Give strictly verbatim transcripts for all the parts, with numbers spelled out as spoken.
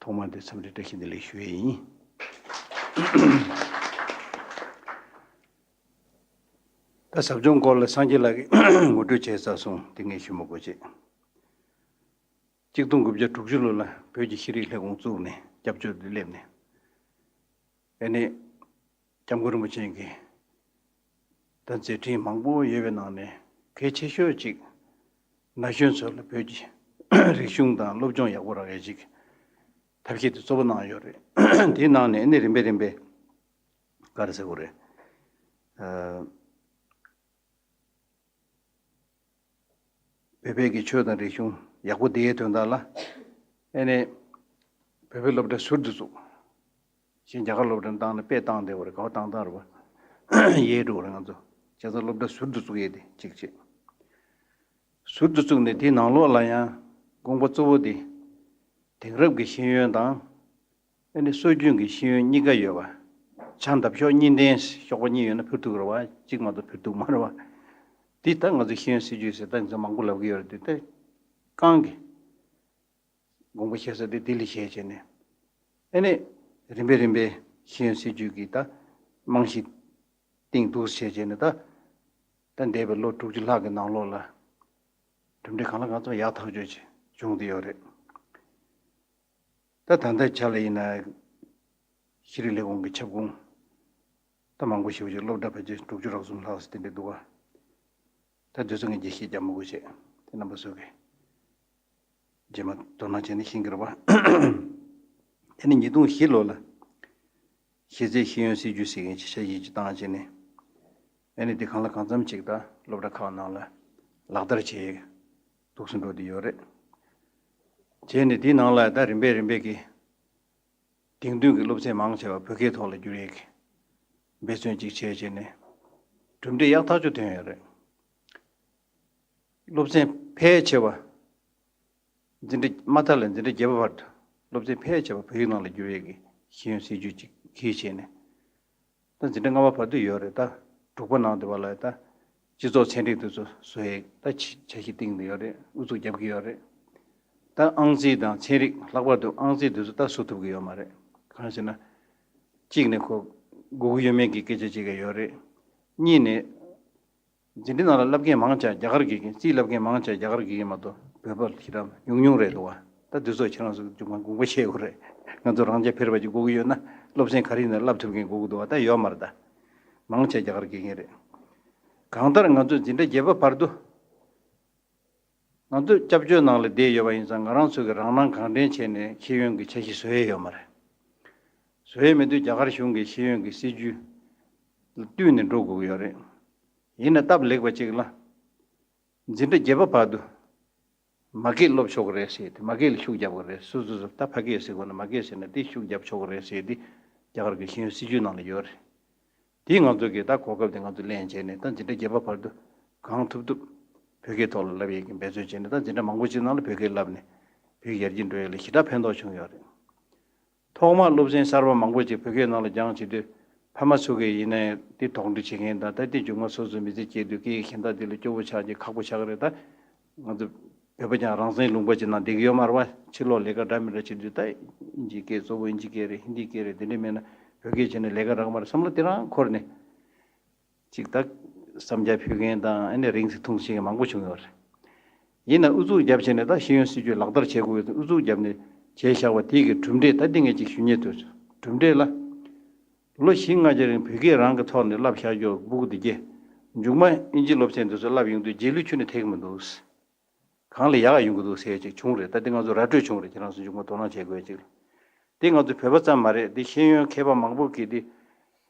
ཐོག་མར་དེ་འཚམས་འདྲི་བཀྲ་ཤིས་བདེ་ལེགས་ཞུ་ཡས་ཡིན། ད་ཟབ་སྦྱོང་སྐོར་ལ་སངས་རྒྱས་ལགས་ཀྱིས་ངོ་སྤྲོད་བྱས་ཚར་སོང་། དེ་ངས་ཞུ་མི་དགོས་བྱས། གཅིག་སྟོང་དགུ་བརྒྱ་དྲུག་ཅུ་ལོ་ལ་བོད་ཀྱི་ཤེས་རིག་ལས་ཁུངས་བཙུགས་ནས་སྐྱབས་བཅོལ་དུ་སླེབས་ནས། ཨེ་ནས། སྐྱབས་མགོན་རིན་པོ་ཆེ་གིས་ད་མཛད་འཕྲིན་མང་པོ་ཡོད་པའི་ནང་ནས་གལ་ཆེ་ཤོས་གཅིག་ན་གཞོན་ཚོ་ལ་བོད་ཀྱི་རིག་གཞུང་དང་སློབ་སྦྱོང་ཡག་པོ་རག་ཡས་ཅིག་ཐབས་ཤེས་དེ་གཙོ་བོ་གནང་ཡོད་རེད། དེའི་ནང་ནས་ཨེ་ནས་རིམ་པས་རིམ་པས་ག་རེ་ཟེར་དགོས་རེད། ཨ། བོད་པའི་གི་ཆོས་དང་རིག་གཞུང་ཡག་པོ་བསྡད་ཡའི་དོན་དག་ལ། ཨེ་ནས། བོད་པའི་སློབ་གྲྭ་ཟུར་དུ་བཙུགས། གཞན་རྒྱ་གར་སློབ་གྲྭ་བཏང་ནས་དཔེ་བཏང་བསྡད་པ་རེད། ག་བ་བཏང་བཏང་རེད་པ། ཡལ་འགྲོ་གི་རེད་ང་ཚོ། བྱས་ཙང་སློབ་གྲྭ་ཟུར་དུ་བཙུགས་ཡས་དེ་གཅིག་བྱས། ཟུར་དུ་བཙུགས་ནས་དེའི་ནང་ལོགས་ལ་ཡང་དགོངས་པ་གཙོ་བོ་དེ། དེང་རབས་ཀྱི་ཤེས་ཡོན་དང་། ཨེ་ནི་སྲོལ་རྒྱུན་གྱི་ཤེས་ཡོན་གཉིས་ཀ་ཡོད་པ། ཆ་འདབ་གཤོག་གཉིས་ལྡན་གཤོག་པ་གཉིས་ཡོད་ན་འཕུར་ཐུབ་རེད་པ། གཅིག་མ་གཏོགས་འཕུར་ཐུབ་མ་རེད་པ། འདི་ད་ང་ཚོ་ཤེས་ཡོན་སྲིད་ཇུས་ཟེར་ད་ང་ཚོ་མང་པོ་ལབ་ཀྱི་ཡོད་རེད། དེ་ད་རྐང་གི་དགོངས་པ་བཞེས་ས་དེ་དེ་ལས་བཞེས་བྱས་ནས། ཨེ་ནི་རིམ་པས་རིམ་པས་ཤེས་ཡོན་སྲིད་ཇུས་ཀྱི་ད་རྨང་གཞི་སྟེང་འདུག་བྱས་བྱས་ནས་ད་ད་འདས་པའི་ལོ་དྲུག་ཅུ་ལྷག་གི་ནང་ལོགས་ལ་གྲུབ་འབྲས་གང་ལ་གང་འཚམ་ཡག་ཐག་ཆོད་ཅིག་བྱུང་བསྡད་ཡོད་རེད། ད་ད་ལྟའི་ཆ་ལ་ཡིན་ན། ཤེས་རིག་ལས་ཁུངས་ཀྱི་ཁྱབ་ཁོངས་ད་མང་པོ་ཞེ་པོ་ཅིག་སློབ་གྲྭ་ཕལ་ཆེར་དྲུག་ཅུ་རེ་གསུམ་ལྷག་ཙམ་དེ་འདྲ་འདུག་ག་ད་དུས་ཚོད་ངས་རྒྱས་བཤད་རྒྱག་མི་དགོས་བྱས། དེ་རྣམ་པ་ཚོ་གིས་རྗེས་མ་དོ་སྣང་བྱས་ནས་ཤེས་ཀྱི་རེད་པ། དེ་ནི་ཉིས་སྟོང་བཞི་ལོ་ལ་གཞི་རྩའི་ཤེས་ཡོན་སྲིད་ཇུས་ཟེར་མཁན་ཅིག་འཆར་གཞི་ཅིག་བཏང་བྱས་ནས། ཨ་ནི་འདི་གང་ལ་གང་འཚམ་ཅིག་ད་སློབ་གྲྭ་ཁག་ནང་ལ་ལག་བསྟར་བྱས་འདུག་སེ་འགྲོ་བསྡད་ཡོད་རེད། བྱས་ནས་འདིའི་ནང་ལ་ད་རིམ་པས་རིམ་པས་ཀྱི་དེང་དུས་ཀྱི་སློབ་ཚན་མང་ཆེ་བ་བོད་སྐད་ཐོག་ལ་བསྒྱུར་ཡས་ཀྱི་འབད་བརྩོན་ཅིག་བྱས་བྱས་ནས་གྲུབ་འབྲས་ཡག་ཐག་ཆོད་ཐོན་ཡོད་རེད། སློབ་ཚན་ཕལ་ཆེ་བ། འཛིན་གྲྭ་མ་མཐའ་ལས་འཛིན་གྲྭ་བརྒྱད་པ་བར་དུ་སློབ་ཚན་ཕལ་ཆེ་བ་བོད་ཡིག་ནང་ལ་བསྒྱུར་ཡས་ཀྱི་ཤེས་ཡོན་སྲིད་ཇུས་ཅིག་གིས་བྱས་ནས། ད་འཛིན་གྲྭ་ལྔ་པ་བར་དུ་ཡོད་རེད། ད་དྲུག་པ་ནང་དུ་བ་ལ་ད་སྤྱི་ཚོགས་ཚན་རིག་དེ་ཚོ་བཟོ་ཡས་ད་ཆ་ཤས་བཏིང་ནས་ཡོད་རེད། ཨུ་ཚུགས་རྒྱབ་ཀྱི་ཡོད་རེད། ད་ཨང་རྩིས་དང་ཚན་རིག་ལྷག་པར་དུ་ཨང་རྩིས་དེ་ཚོ་ད་བཟོ་ཐུབ་ཀྱི་ཡོད་མ་རེད། གང་ཟེར་ན། གཅིག་ནས་ཁོ་དགོས་ཀྱི་ཡོད་མེད་ཀྱི་སྐད་ཆ་གཅིག་ཡོད་རེད། གཉིས་ནས། འཛིན་གྲྭ་ནང་ལ་བསླབ་མཁན་མང་ཆེ་བ་རྒྱ་གར་དགེ་རྒན། རྩིས་བསླབ་མཁན་མང་ཆེ་བ་རྒྱ་གར་དགེ་རྒན་མ་གཏོགས་བོད་པ་ཞེ་དྲག་ཉུང་ཉུང་རེད་འདུག་བ། ད་དེ་ཚོ་ཁྱེད་རང་ཚོ་མཇུག་མ་དགོངས་པ་བཞེས་དགོས་རེད། ང་ཚོ་རང་རྐྱ་འཕེར་བ་ཅིག་དགོས་ཀྱི་ཡོད་ན་སློབ་ཚན་ག་རེ་ཡིན་ན་བསླབ་ཐུབ་མཁན་དགོས་ཀྱི་འདུག་བ། ད་ཡོད་མ་རེད་ད། མང་ཆེ་བ་རྒྱ་གར་དགེ་རྒན་རེད། གང་ལྟར་ང་ཚོ་འཛིན་གྲྭ་བརྒྱད་པ་བར་དུ། ང་ཚོ་སྐྱབས་བཅོལ་ནང་ལ་བསྡད་ཡོད་པ་ཡིན་ཙང་ང་རང་ཚོ་གིས་རང་སྣང་གང་དྲན་བྱས་ནས་ཤེས་ཡོན་གྱི་འཆར་གཞི་བཟོ་ཡས་ཡོད་མ་རེད། བཟོ་ཡས་མེད་དུས་རྒྱ་གར་གཞུང་གི་ཤེས་ཡོན་གྱི་སྲིད་ཇུས་ལ་བསྟུན་ནས་འགྲོ་དགོས་ཀྱི་ཡོད་རེད། ཡིན་ན་སྟབས་ལེགས་པ་ཅིག་ལ། འཛིན་གྲྭ་བརྒྱད་པ་བར་དུ་མ་སྐད་སློབ་ཆོག་གི་རེད་ཟེར་ཏེ། མ་སྐད་ལ་ཤུགས་རྒྱབ་དགོས་རེད། སོ་སོ་སོ་ད་ཕ་སྐད་ཟེར་དགོས་ན་མ་སྐད་ཟེར་ན་དེ་ཤུགས་རྒྱབ་ཆོག་གི་རེད་ཟེར་ཏེ་རྒྱ་གར་གྱི་ཤེས་ཡོན་སྲིད་ཇུས་ནང་ལ་ཡོད་རེད། དེ་ང་ཚོ་གིས་ད་གོ་སྐབས་དེ་ང་ཚོ་ལེན་བྱས་ནས་ད་འཛིན་གྲྭ་བརྒྱད་པ་བར་དུ་གང་ཐུབ་ཐུབ་བོད་སྐད་ཐོག་ལ་བསླབ་ཡས་ཀྱི་འབད་བརྩོན་བྱས་ནས། ད་འཛིན་གྲྭ་མང་པོ་ཅིག་ནང་ལ་བོད་སྐད་བསླབས་ནས་བོད་ཡར་རྒྱས་འགྲོ་ཡས་ལ་ཞེ་དྲག་ཕན་ཐོགས་བྱུང་ཡོད་རེད། ཐོག་མར་སློབ་ཚན་གསར་པ་མང་པོ་ཅིག་བོད་སྐད་ནང་ལ་སྦྱངས་བྱེད་དུས། ཕ་མ་ཚོ་གིས་ཡིན་ནའི་དེ་དོགས་འདྲི་བྱེད་མཁན་དང་། ད་དེ་མཇུག་མ་སོ་སོའི་མི་ཚེ་སྐྱེལ་དུས་སྐད་ཡིག་གཞན་དག་དེ་ལ་སྐྱོ་བོ་ཆགས་ཀྱི་ཁག་པོ་ཆགས་ཀྱི་རེད། ད་ང་ཚོ་བོད་པ་ཀྱང་རང་བཙན་ལུང་པ་ཅིག་ནང་བསྡད་ཀྱི་ཡོད་མ་རེད་པ། ཕྱི་ལོགས་ལས་ཀ་འདྲ་མི་འདྲ་བྱེད་དུས་ད་ཨིན་ཇིའི་སྐད་གཙོ་བོ་ཨིན་ཇིའི་སྐད་རེད། ཧིན་དིའི་སྐད་རེད། དེ་འདྲ་མེད་ན་བོད་སྐད་བྱས་ནས་ལས་ཀ་རག་མ་རེད་བསམ་བློ་དེ་རང་འཁོར་ནས། ཅིག་ད་བསམ་འཆར་ཕུལ་མཁན་དང་། ཨ་ནི་རིང་ཙམ་ཐུང་ཙམ་བྱེད་མཁན་མང་པོ་བྱུང་ཡོད་རེད། ཡིན་ན་ཨུ་ཚུགས་རྒྱབ་བྱས་ནས་ད་ཤེས་ཡོན་སྲིད་ཇུས་ལག་བསྟར་བྱེད་དགོས་ཡོད། ཨུ་ཚུགས་རྒྱབ་ནས་བྱས་བཞག་པ་དེ་གི་གྲུབ་འབྲས་ད་འདི་ངས་ཅིག་ཞུ་སྙིང་འདོད་བྱུང་། གྲུབ་འབྲས་ལ། ལོ་བཞི་ལྔ་རྗེས་རིང་བོད་སྐད་རང་གི་ཐོག་ནས་བསླབ་བཞག་རྒྱུ་སྦུག་འདི་གས། མཇུག་མ་ཨིན་ཇི་སློབ་ཚན་འདི་ཚོ་བསླབ་ཡོང་དུས་རྗེས་ལུས་ཁྱོན་ནས་ཐེག་གི་མི་འདུག། གང་ལ་ཡག་ཡོང་གི་འདུག་ཟེར་ཅིག་བྱུང་རེད། ད་འདི་ང་ཚོ་ར་སྤྲོད་བྱུང་རེད། ཁྱེད་རང་ཚོ་མཇུག་མ་དོ་སྣང་བྱེད་དགོས་ཅིག། འདི་ང་ཚོ་བོད་པ་ཙམ་མ་རེད། འདི་ཤེས་ཡོན་མཁས་པ་མང་པོ་གིས་འདི་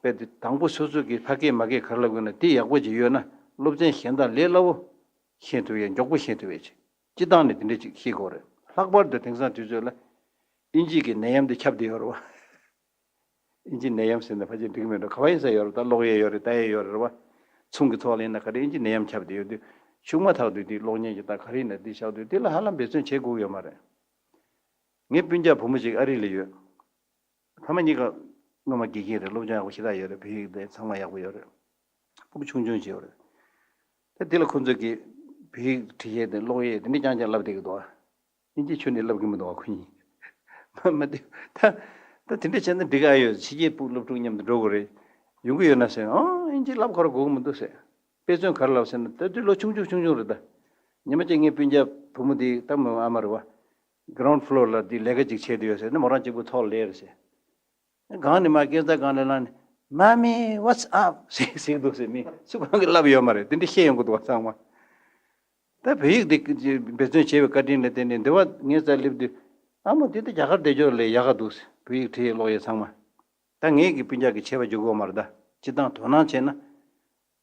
དཔེ་འདི་དང་པོ་སོ་སོ་གི་ཕ་སྐད་མ་སྐད་ག་རེ་ལབ་དགོས་ན་འདི་ཡག་པོ་ཅིག་ཡོད་ན་སློབ་ཚན་གཞན་དག་ལས་སླ་བོ་ཤེས་ཐུབ་ཡས། མགྱོགས་པོ་ཤེས་ཐུབ་ཡས་ཅིག་སྤྱིར་བཏང་ནས་འདི་འདྲ་ཅིག་ཤེས་དགོས་རེད། ལྷག་པར་དུ་དེང་སང་དུས་ཚོད་ལ་ཨིན་ཇི་གི་ནད་ཡམས་འདི་ཁྱབ་བསྡད་ཡོད་རེད་བ། ཨིན་ཇི་ནད་ཡམས་ཟེར་ན་ཕལ་ཆེར་འགྲིག་མེད་འགྲོ། ག་བ་ཡིན་ས་ཡོད་རེད། ད་ཀློག་ཡས་ཡོད་རེད། ལྟ་ཡས་ཡོད་རེད་བ། ཚོང་གི་ཐོག་ལ་ཡིན་ན་ག་རེ་ཨིན་ཇི་ནད་ཡམས་ཁྱབ་བསྡད་ཡོད་དུས། ཤུགས་མ་ཐག་ཏུ་དེ་གློག་བརྙན་གྱི་ད་ག་རེ་ཡིན་ན་འདི་བཞག་དུས་དེ་ལ་ཧ་ལམ་འབད་བརྩོན་བྱེད་དགོས་ཡོད་མ་རེད། ངའི་སྤུན་ཀྱག་བུ་མོ་ཅིག་ཨ་རི་ལ་ཡོད། ཕ་མ་གཉིས་ཀ་སྔོན་མ་དགེ་རྒན་རེད། སློབ་སྦྱོང་ཡག་པོ་ཞེ་དྲག་ཡོད་རེད། བོད་ཡིག་དེ་ཚང་མ་ཡག་པོ་ཡོད་རེད། སྤུ་གུ་ཆུང་ཆུང་ཅིག་ཡོད་རེད། ད་དེ་ལ་ཁོ་ཚོས་ཀྱི་བོད་ཡིག་འབྲི་ཡས་དེ་ཀློག་ཡས་དེ་འདྲ་རྐྱང་རྐྱང་བསླབ་བསྡད་ཀྱི་འདུག་ཨ། ཨིན་ཇི་ཁྱོན་ནས་བསླབ་ཀྱི་མི་འདུག་ཨ། ཁོ་གཉིས་ མ་འདི་ད་ད་དེ་འདྲ་བྱས་ན་འགྲིག་ག་ཡོད། ཕྱི་རྒྱལ་སློབ་ཕྲུག་མཉམ་དུ་འགྲོ་དགོས་རེད། ཡོང་གི་ཡོད་ན་ཟེར། ཨང་། ཨིན་ཇི་བསླབ་ཁར་དགོས་ཀྱི་མི་འདུག་ཟེར། དཔེ་མཚོན་ག་རེ་ལབ་ཟེར་ན། ད་དུས་ལོ་ཆུང་ཆུང་ཆུང་ཆུང་རེད་ད། ཉི་མ་གཅིག་ངའི་སྤུན་ཀྱག་བུ་མོ་དེ་ད་མོ་ཨ་མ་རེད་བ། གི་རའུན་ཌི་ཕི་ལོར་ལ་དེ་ལས་ཀ་ཅིག་བྱས་བསྡད་ཡོད་ཟེར་ནས། མོ་རང་གཅིག་པུ་ཐོག་ལ་སླེབས་རེད་ཟེར། སྒང་ནས་མར་སྐས་འཛེག་སྒང་ནས་ལངས་ནས། Mommy, what's up? ཟེར་ཟེར་གྱི་འདུག་ཟེར། མི་སུ་གང་གིས་ལབ་ཡོད་མ་རེད། དེ་འདྲ་བཤད་ཡོང་གི་འདུག་བ་ཚང་མ། ད་བོད་ཡིག་འདི་འབད་བརྩོན་བྱས་པའི་བཀའ་དྲིན་ལ་བརྟེན་ནས་འདི་བ་ངའི་རྩར་སླེབས་དུས། ཨ་མོ་འདི་ད་རྒྱ་གར་བསྡད་ཕྱོགས་ལས་ཡག་ག་འདུག་ཟེར། བོད་ཡིག་བྲིས་ཀློག་ཡས་ཚང་མ། ད་ངེད་ཀྱི་སྤུན་ཀྱག་གིས་བྱས་པ་འཇུག་གི་ཡོད་མ་རེད་ད། སྤྱིར་བཏང་དོ་སྣང་བྱས་ན།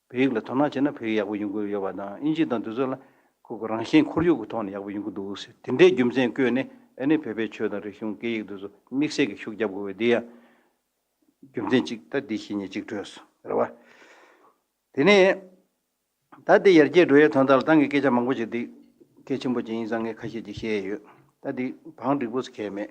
བོད་ཡིག་ལ་དོ་སྣང་བྱས་ན་བོད་ཡིག་ཡག་པོ་ཡོང་གི་ཡོད་པ་དང་། ཨིན་ཇི་དང་འདི་ཚོ་ལ་ཁོ་གི་རང་བཞིན་ཁོར་ཡུག་གི་ཐོག་ནས་ཡག་པོ་ཡོང་གི་འདུག་ཟེར། དེ་འདྲའི་རྒྱུ་མཚན་བཀོད་ནས། ཨ་ནི་བོད་པའི་ཆོས་དང་རིག་གཞུང་སྐད་ཡིག་འདི་ཚོ་དམིགས་བསལ་གྱི་ཤུགས་རྒྱབ་དགོས་པའི་འདི་ཡང་རྒྱུ་མཚན་གཅིག་ད་འདི་བཤད་མཁན་གཅིག་གྲོལ་སོང་རེད་བ། དེ་ནས་ད་འདི་ཡར་རྒྱས་འགྲོ་ཡའི་དོན་དག་ལ་ད་ངས་སྐད་ཆ་མང་པོ་ཅིག་འདི་གལ་ཆེན་པོ་ཅིག་ཡིན་ཙང་ངས་ཁ་ཤས་ཅིག་བཤད་ཡོད། ད་འདི་བང་སྒྲིག་པོ་ཟེར་གང་ཡང་མེད།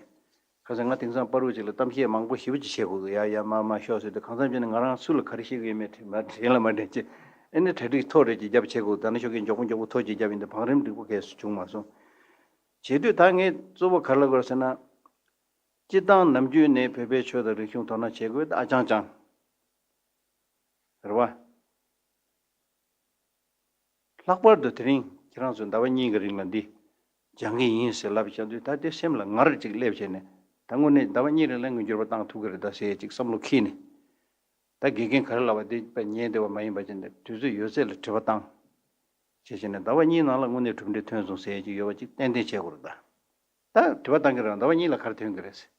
ཁ་སང་ང་དེང་སང་པ་རུ་ཅིག་ལ་གཏམ་བཤད་མང་པོ་ཞེ་པོ་ཅིག་བྱེད་དགོས་འདུག། ཡ་ཡ་མ་མ་ཤོག་ཟེར་དུས། གང་འཚམ་བྱས་ན་ང་རང་སུ་ལ་ག་རེ་བཤད་ཀྱི་ཡོད་མེད་དྲན་མ་དྲན་ལ་མ་དྲན་ཅེས། ཨེ་ནི་གྲ་སྒྲིག་མཐོ་རེ་ཅིག་རྒྱབ་བྱེད་དགོས། ད་ནི་ཤོག་མཁན་མགྱོགས་པོ་མགྱོགས་པོ་ཐོ་ཅིག་རྒྱབ་ཡིན་དུས་བང་རིམ་འགྲིག་པོ་གས་སུ་བྱུང་མ་སོང་། བྱེད་དུས་ད་ངས་གཙོ་བོ་ག་རེ་ལབ་དགོས་ཟེར་ན། སྤྱིར་བཏང་ནམ་རྒྱུན་ནས་བོད་པའི་ཆོས་དང་རིག་གཞུང་དོ་སྣང་བྱེད་དགོས། ད་ཨ་ཅང་ཅང་རེད་བ། ལྷག་པར་དུ་དེ་རིང་ཁྱེད་རང་ཚོས་ཟླ་བ་གཉིས་ཀྱི་རིང་ལ་འདི་སྦྱང་གི་ཡིན་ཟེར་ལབ་བཞག་དུས། ད་དེ་སེམས་ལ་ངར་ཅིག་སླེབས་བྱས་ནས། ད་དངོས་གནས་ཟླ་བ་གཉིས་རིང་ལ་ངས་འགྱུར་བ་བཏང་ཐུབ་ཀྱི་རེད་ད་ཟེར་ཅིག་བསམ་བློ་འཁྱེར་ནས། ད་དགེ་རྒན་ག་རེ་ལབ་པ་དེ་དཔེ་ཉན་བདེ་བ་མ་ཡིན་པ་བྱས་ནས། དུས་ཚོད་ཡོད་ཚད་ལ་དྲི་བ་བཏང་བྱས་བྱས་ནས། ཟླ་བ་གཉིས་ནང་ལ་དངོས་གནས་གྲུབ་འབྲས་ཐོན་སོང་ཟེར་ཅིག་ཡོད་པ་ཅིག་ཏན་ཏན་བྱེད་དགོས་རེད་ད། ད་དྲི་བ་བཏང་གི་རེད། ཟླ་བ་གཉིས་ལ་ག་རེ་ཐོན་གི་རེད་ཟེར།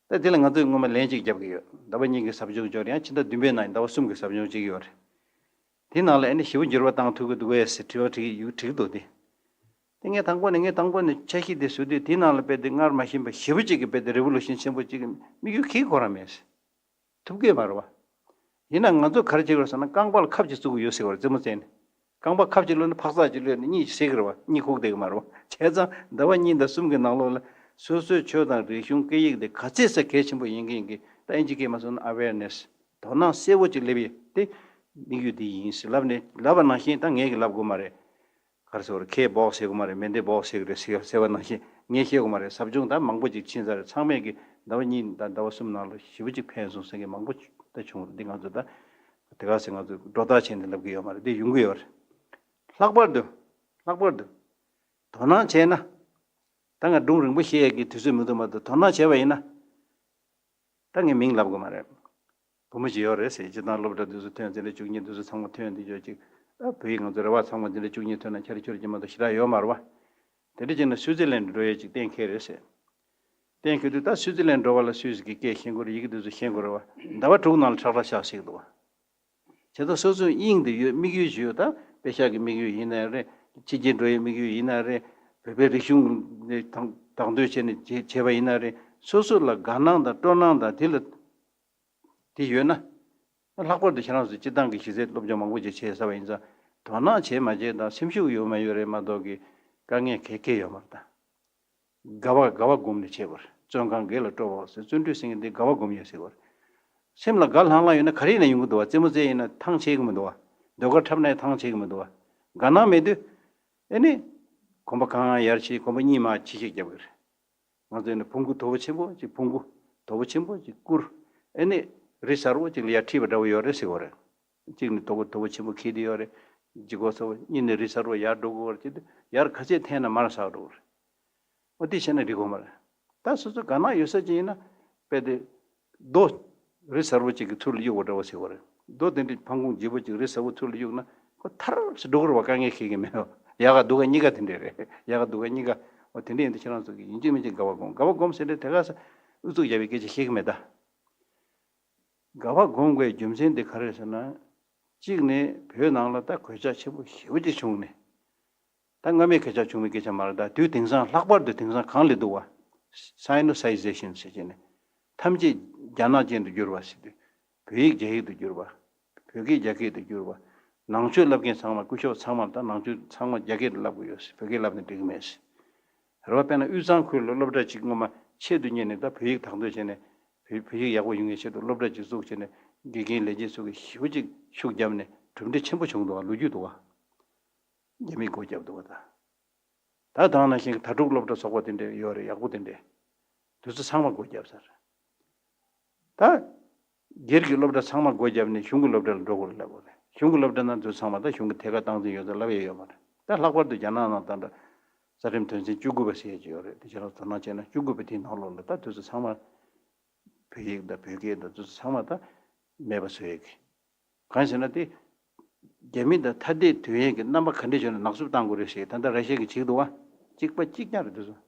ད་དེ་ལ་ང་ཚོས་སྔོན་མ་ལན་གཅིག་བརྒྱབ་ཀྱི་ཡོད། ཟླ་བ་གཉིས་ཀྱི་ཟབ་སྦྱོང་སྦྱོང་ཡང་ཕྱི་ཟླ་བདུན་པའི་ནང་ཟླ་བ་གསུམ་གྱི་ཟབ་སྦྱོང་བྱེད་ཀྱི་ཡོད་རེད། དེ་ནང་ལ་ཨ་ནི་ཞེ་པོ་འགྱུར་བ་བཏང་ཐུབ་ཀྱི་འདུག་གས་ཟེར་དྲི་བ་དྲི་གི་ཡོད། དྲི་གི་འདུག་དེ། དེ་ངས་དང་པོ་ནས་ངས་དང་པོ་ནས་འཆར་གཞི་དེ་བཟོ་དུས། དེ་ནང་ལ་དཔེ་དེ་སྔར་མ་ཤེས་པ་ཞེ་པོ་ཅིག་གི་དཔེ་དེ་རི་ཝོ་ལུ་ཤན་ཆེན་པོ་ཅིག་གི་དམིགས་ཡུལ་གང་ཡང་ཁོ་རང་མེད་ཟེར། ཐུབ་ཀྱི་མ་རེད་བ། ཡིན་ན་ང་ཚོ་ག་རེ་བྱེད་དགོས་ཟེར་ན། རྐང་པ་ལ་ཁབ་ཅིག་བཙུགས་ཀྱི་ཡོད་ཟེར་བ་རེད། རྩེད་མོ་རྩེ་ནས། རྐང་པ་ཁབ་ཅིག་གློད་ན། འཕག་འཚག་ཅིག་གློད་ན་གཉིད་ཅིག་སད་ཀྱི་རེད་བ། གཉིད་ཁུག་བསྡད་ཀྱི་མ་རེད་བ། བྱས་ཙང་ཟླ་བ་གཉིས་དང་གསུམ་གྱི་ནང་ལོགས་ལ་སོ་སོའི་ཆོས་དང་རིག་གཞུང་སྐད་ཡིག་དེ་ག་ཚད་ཙམ་གལ་ཆེན་པོ་ཡིན་གྱི་ཡིན་གྱི། ད་ཨིན་ཇི་སྐད་མ་སོང་ན་ཨ་ཝེར་ནེ་སི། དོ་སྣང་གསལ་པོ་ཅིག་སླེབས་ཡས་དེ་དམིགས་ཡུལ་དེ་ཡིན་ཟེར་ལབ་ནས། ལབ་པ་ནང་བཞིན་ད་ངས་ཀྱིས་ལབ་དགོས་མ་རེད། ག་རེ་ཟེར་དགོས་རེད། ཁེ་སྦོག་ཟེར་དགོས་མ་རེད། མེ་མདའི་སྦོག་ཟེར་གི་རེད་ཟེར་ཟེར་བ་ནང་བཞིན་ངས་བཤད་དགོས་མ་རེད། ཟབ་སྦྱོང་ད་མང་པོ་ཅིག་ཕྱིན་ཚར་རེད། ཚང་མས་ཀྱིས་ཟླ་བ་གཉིས་དང་ཟླ་བ་གསུམ་ནང་ལ་ཞེ་པོ་ཅིག་ཕན་སོང་ཟེར་མཁན་མང་པོ་ད་བྱུང་རེད། འདི་ང་ཚོ་ད་དེ་ག་ཟེར། ང་ཚོ་སྒྲོ་བཏགས་བྱས་ནས་ལབ་ཀྱི་ཡོད་མ་རེད། འདི་ཡོང་གི་ཡོད་རེད། ལྷག་པར་དུ་ལྷག་པར་དུ་དོ་སྣང་བྱས་ན། ད་ང་སྒྲུང་རིང་པོ་བཤད་ཡས་ཀྱི་དུས་ཚོད་མི་འདུག་མ་གཏོགས། དོ་སྣང་བྱས་པ་ཡིན་ན། ད་ངས་མིང་ལབ་དགོས་མ་རེད། བུ་མོ་ཞིག་ཡོད་རེད་ཟེར། སྤྱིར་བཏང་སློབ་གྲྭ་འདི་ཚོ་ཐོན། འཛིན་གྲྭ་བཅུ་གཉིས་འདི་ཚོ་ཚང་མ་ཐོན། འདི་ཚོ་ཅིག་ཨ་བོད་ཡིག་ང་ཚོ་རེ་བ་ཚང་མ་འཛིན་གྲྭ་བཅུ་གཉིས་ཐོན་ན་འཆར་འཆོར་གྱི་མ་གཏོགས་ཞེ་དྲག་ཡོད་མ་རེད་བ། དེ་འདྲ་བྱས་ན་སུའི་ཙི་ལན་འགྲོ་ཡས་ཅིག་གཏན་འཁེལ་རེད་ཟེར། གཏན་འཁེལ་དུས་ད་སུའི་ཙི་ལན་འགྲོ་བ་ལ་སུད་སི་གི་སྐད་ཤེས་དགོས་རེད། ཡི་གེ་འདི་ཚོ་ཤེས་དགོས་རེད་བ། ཟླ་བ་དྲུག་ནང་ལ་ཁྲག་ཁྲག་ཤག་ཤིག་འདུག་བ། བྱས་ཙང་སོ་སོའི་དབྱིངས་དེ་ཡོད། དམིགས་ཡུལ་ཞིག་ཡོད། ད་པེ་ཤག་གི་དམིགས་ཡུལ་ཡིན་ན་རེད། ཕྱི་རྒྱལ་འགྲོ་ཡའི་དམིགས་ཡུལ་ཡིན་ན་རེད། བོད་པའི་རིག་གཞུང་ནས་དང་དང་དོད་བྱས་ནས་བྱས་བྱས་པ་ཡིན་ན་རེད། སོ་སོ་ལ་དགའ་སྣང་དང་སྤྲོ་སྣང་དང་དེ་ལ་དེ་ཡོད་ན། ལྷག་པར་དུ་ཁྱེད་རང་ཚོ་སྤྱིར་བཏང་གི་གཞི་རྩའི་སློབ་སྦྱོང་མང་པོ་ཅིག་བྱས་ཚར་བ་ཡིན་ཙང་། དོ་སྣང་བྱས་མ་བྱས་དང་སེམས་ཤུགས་ཡོད་མ་ཡོད་རེད་མ་གཏོགས་ཀྱི་དཀའ་ངལ་ག་གེ་ཡོད་མ་རེད་ད། དགའ་བ་དགའ་བ་སྒོམ་ནས་བྱེད་དགོས་རེད། བརྩོན་གང་དགེ་ལ་སྤྲོ་བའོ་ཟེར། བརྩོན་འགྲུས་ཟེར་མཁན་དེ་དགའ་བ་སྒོམ་ཡས་ཟེར་དགོས་རེད། སེམས་ལ་དགའ་ལྷང་ལྷང་ཡོད་ན་ག་རེ་ཡིན་ན་ཡོང་གི་འདུག་བ། རྩེད་མོ་རྩེ་ཡིན་ན་ཐང་ཆད་ཀྱི་མི་འདུག་བ། ཟློས་གར་འཁྲབ་ན་ཡང་ཐང་ཆད་ཀྱི་མི་འདུག་བ། དགའ་སྣང་མེད་དུས་ཨེ་ནི་གོམ་པ་གང་ཡར་ཕྱིན། གོམ་པ་གཉིས་མར་ཕྱིན་ཤིག་རྒྱབ་ཀྱི་རེད། ང་ཚོས་ནི་བོང་གུ་དོ་པོ་ཆེན་པོ་ཅིག་བོང་གུ་དོ་པོ་ཆེན་པོ་ཅིག་བསྐུར། ཨེ་ནི་རི་གཟར་པོ་ཅིག་ལ་ཡར་ཁྲིད་པ་འདྲ་བོ་ཡོད་རེད་ཟེར་གྱི་ཡོད་རེད། གཅིག་ནི་དོ་པོ་དོ་པོ་ཆེན་པོ་འཁྱེར་བསྡད་ཡོད་རེད། ལྗིད་ཁོག་ཚ་པོ། གཉིས་ནི་རི་གཟར་པོ་ཡར་འགྲོ་གི་ཡོད་རེད། ཅིག་ཡར་ག་ཚད་འཐེན་ན་མར་ཟག་འགྲོ་གི་རེད། འོ་དེ་བྱས་ན་འགྲིག་གི་མ་རེད། ད་སོ་སོ་དགའ་སྣང་ཡོད་ས་ཅིག་ཡིན་ན། དཔེ་དེ་རྡོ་རི་གཟར་པོ་ཅིག་གི་ཚུར་ལ་གཡུགས་པ་འདྲ་བོ་ཟེར་གྱི་ཡོད་རེད། རྡོ་དེ་འདྲའི་ཕང་ཁུང་ལྗིད་པོ་ཅིག་རི་གཟར་པོ་ཚུར་ལ་གཡུགས་ན་ཁོ་ཐར་ཟེར་འགྲོ་གི་རེད་བ། དཀའ་ངལ་འཁྱེར་གྱི་མེད་བ། ཡག་ག་སྡུག་ག་གཉིས་ཀ་དེ་འདྲས་རེད། ཡག་ག་སྡུག་ག་གཉིས་ཀ། འོ་དེ་འདྲས་ཡིན་དུས་ཁྱེད་རང་ཚོ་གིས་ཡིན་གཅིག་མིན་གཅིག་དགའ་བ་སྒོམ། དགའ་བ་སྒོམ་ཟེར་དུས་དེ་ག་ས་ཨུ་ཚུགས་རྒྱབ་པའི་སྐད་ཆ་བཤད་ཀྱི་མེད་ད། དགའ་བ་སྒོམ་དགོས་རྒྱུ་མཚན་དེ་ག་རེ་རེད་ཟེར་ན། གཅིག་ནས་བོད་ནང་ལ་ད་གོད་ཆག་ཆེན་པོ་ཞེ་པོ་ཅིག་བྱུང་ནས། ད་སྔ་མའི་གོད་ཆག་བྱུང་བའི་སྐད་ཆ་མ་རེད་ད། དུས་དེང་སང་། ལྷག་པར་དུ་དེང་སང་གང་སླེབས་འདུག་བ། སའི་ནོ་སའི་ཟེ་ཤན་ཟེར་བྱས་ནས། ཐམས་ཅད་རྒྱ་ནག་ཅན་དུ་གྱུར་བ་ཟེར་དུས། བོད་ཡིག་རྒྱ་ཡིག་ཏུ་གྱུར་བ། བོད་སྐད་རྒྱ་སྐད་དུ་གྱུར་བ། ནང་ཆོས་བསླབ་མཁན་ཚང་མ། སྐུ་ཞབས་ཚང་མ། ད་ནང་ཆོས་ཚང་མ་རྒྱ་སྐད་དུ་བསླབ་དགོས་ཡོད་ཟེར། བོད་སྐད་བསླབ་ནས་འགྲིག་གི་མེད་ཟེར། རེད་བ། དཔེར་ན་དབུས་གཙང་ཁུལ་ལ་སློབ་གྲྭ་གཅིག་སྔོན་མ་ཆེད་དུ་གཉེར་ནས། ད་བོད་ཡིག་དང་དོད་བྱས་ནས། བོད་བོད་ཡིག་ཡག་པོ་ཡོང་མཁན་ཆེད་དུ་སློབ་གྲྭ་གཅིག་བཙུགས་བྱས་ནས། དགེ་རྒན་ལས་བྱེད་ཚོ་གིས་ཞེ་པོ་ཅིག་ཤུགས་བརྒྱབ་ནས་གྲུབ་འབྲས་ཆེན་པོ་བྱུང་འདུག་བ། ལོ་རྒྱུས་འདུག་བ། རྒྱ་མིས་སྒོ་བརྒྱབ་འདུག་བ། ད་ད་ནང་བཞིན་གྱི་དྭ་ཕྲུག་སློབ་གྲྭ་ཚོགས་པ་དེ་འདྲ་ཡོད་རེད། ཡག་པོ་དེ་འདྲ། དེ་ཚོ་ཚང་མ་སྒོ་བརྒྱབ་ཚར། ད་སྒེར་གྱི་སློབ་གྲྭ་ཚང་མ་སྒོ་བརྒྱབ་ནས་གཞུང་གི་སློབ་གྲྭ་ལ་འགྲོ་དགོས་རེད་ལབ་དགོས་རེད། གཞུང་གི་སློབ་གྲྭ་ནང་དུ་ཚང་མ་ད་གཞུང་གི་ཐད་ཀར་སྟངས་འཛིན་ཡོད་ཚད་ལབ་ཡས་ཡོད་མ་རེད། ད་ལྷག་པར་དུ་རྒྱ་ནག་ནང་ད་ལྟ་རྩ་ཁྲིམས་དོན་ཚན་བཅུ་དགུ་པ་ཟེར་གྱི་ཡོད་རེད། དེ་ཕྱི་ལོགས་དོ་སྣང་བྱས་ན་བཅུ་དགུ་པ་དེའི་ནང་ལོགས་ལ་ད་དུས་ཚོད་ཚང་མ་བོད་ཡིག་དང་བོད་སྐད་དང་དུས་ཚོད་ཚང་མ་ད་མེད་པ་བཟོ་ཡས་ཀྱི། གང་ཟེར་ན་དེ་རྒྱ་མི་དང་ཐ་དད་དོན་ཡས་ཀྱི་རྣམ་པ་ག་འདྲས་བྱུང་ན་ནག་བསུབ་བཏང་དགོས་རེད་ཞེས་ད་ལྟ་ར་ཤི་ཡ་གིས་བྱེད་ཀྱི་འདུག་བ། གཅིག་པ་གཅིག་རྐྱང་རེད་དུས་ཚོད།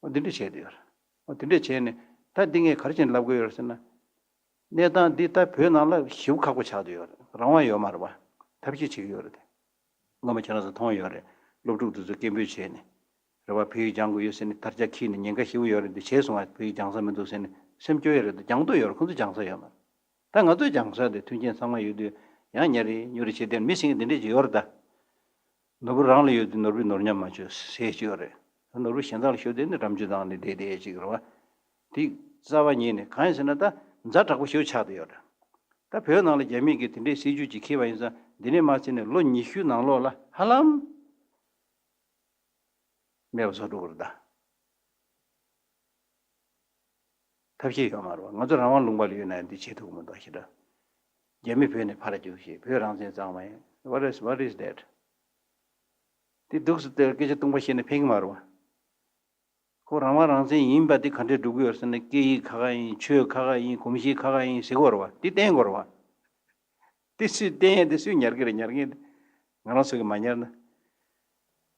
འོ་འདི་འདྲ་བྱས་བསྡད་ཡོད་རེད། འོ་དེ་འདྲ་བྱས་ནས་ད་འདི་ངས་ག་རེ་བྱས་ནས་ལབ་དགོས་ཡོད་རེད་ཟེར་ན། གནས་སྟངས་འདི་ད་བོད་ནང་ལ་ཞེ་པོ་ཁག་པོ་ཆགས་བསྡད་ཡོད་རེད། རང་དབང་ཡོད་མ་རེད་བ། ཐབས་ཤེས་བྱེད་ཀྱི་ཡོད་རེད་དེ། སྔོན་མ་ཁྱེད་རང་ཚོ་མཐོང་ཡོད་རེད། སློབ་ཕྲུག་དེ་ཚོ་སྐད་འབོད་བྱས་ནས། རེད་བ། བོད་ཡིག་སྦྱང་དགོས་ཡོད་ཟེར་ནས་དར་ཆ་འཁྱེར་ནས་ཉེན་ཁ་ཞེ་པོ་ཡོད་རེད་འདི་བྱས་སོང་ང་། བོད་ཡིག་སྦྱང་ས་མི་འདུག་ཟེར་ནས་སེམས་སྐྱོ་ཡས་རེད་དོ། སྦྱང་འདོད་ཡོད་རེད། ཁོང་ཚོ་སྦྱང་ས་ཡོད་མ་རེད། ད་ང་ཚོས་སྦྱང་ས་དེ་མཐུན་རྐྱེན་ཚང་མ་ཡོད་དུས་ཡང་ཉར་རེ་ཉོ་རེ་བྱེད་དེ་མི་ཟེར་མཁན་དེ་འདྲས་ཅིག་ཡོད་རེད་ད། ནོར་བུ་རང་ལ་ཡོད་དུས་ནོར་བུས་ནོར་ཉམས་མ་བྱོས་ཟེར་གྱི་ཡོད་རེད། ནོར་བུ་གཞན་དག་ལ་ཤོར་དུས་ནི་འགྲམ་ཆུ་བཏང་ནས་བསྡད་བསྡད་ཅིག་རེད་བ། དེ་རྩ་བ་ཉིད་ནས་གང་ཡིན་ཟེར་ན་ད་ཛ་དྲག་པོ་ཞེ་པོ་ཆགས་བསྡད་ཡོད་རེད། ད་བོད་ནང་ལ་རྒྱ་མི་གིས་དེ་འདྲའི་སྲིད་ཇུས་ཅིག་འཁྱེར་བ་ཡིན་ཙང་འདི་ནས་མ་ཚད་ནས་ལོ་ཉི་ཤུའི་ནང་ལོགས་ལ་ཧ་ལམ་མེད་པ་བཟོ་འགྲོ་གི་རེད་ད། ཐབས་ཤེས་ཡོད་མ་རེད་བ། ང་ཚོ་རང་དབང་ལུང་པ་ལ་ཡོད་ན་ཡང་འདི་བྱེད་ཐུབ་ཀྱི་མི་འདུག་ཞེ་དྲག་རྒྱ་མི་བོད་ནས་ཕར་རྒྱུགས་ཤིག་བོད་རང་བཙན་གཙང་མ་ཡིན། What is, what is that? དེ་འདུག་སེ་དེར་སྐད་ཆ་སྟོང་པ་བཤད་ན་ཕན་གྱི་མ་རེད་བ། ཁོ་རང་དབང་རང་བཙན་ཡིན་པ་དེ་ག་འདྲས་སྒྲུབ་ཀྱི་ཡོད་ཟེར་ན། སྐད་ཡིག་ཁ་ཁ་ཡིན། ཆོས་ཁ་ཁ་ཡིན། གོམས་གཤིས་ཁ་ཁ་ཡིན་ཟེར་གྱི་ཡོད་རེད་བ། དེ་བསྟན་དགོས་རེད་བ། དེ་སུས་བསྟན་ཡས་དེ་སུས་ཉར་གྱི་རེད། ཉར་མཁན་དེ་ང་རང་ཚོ་གིས་མ་ཉར་ན།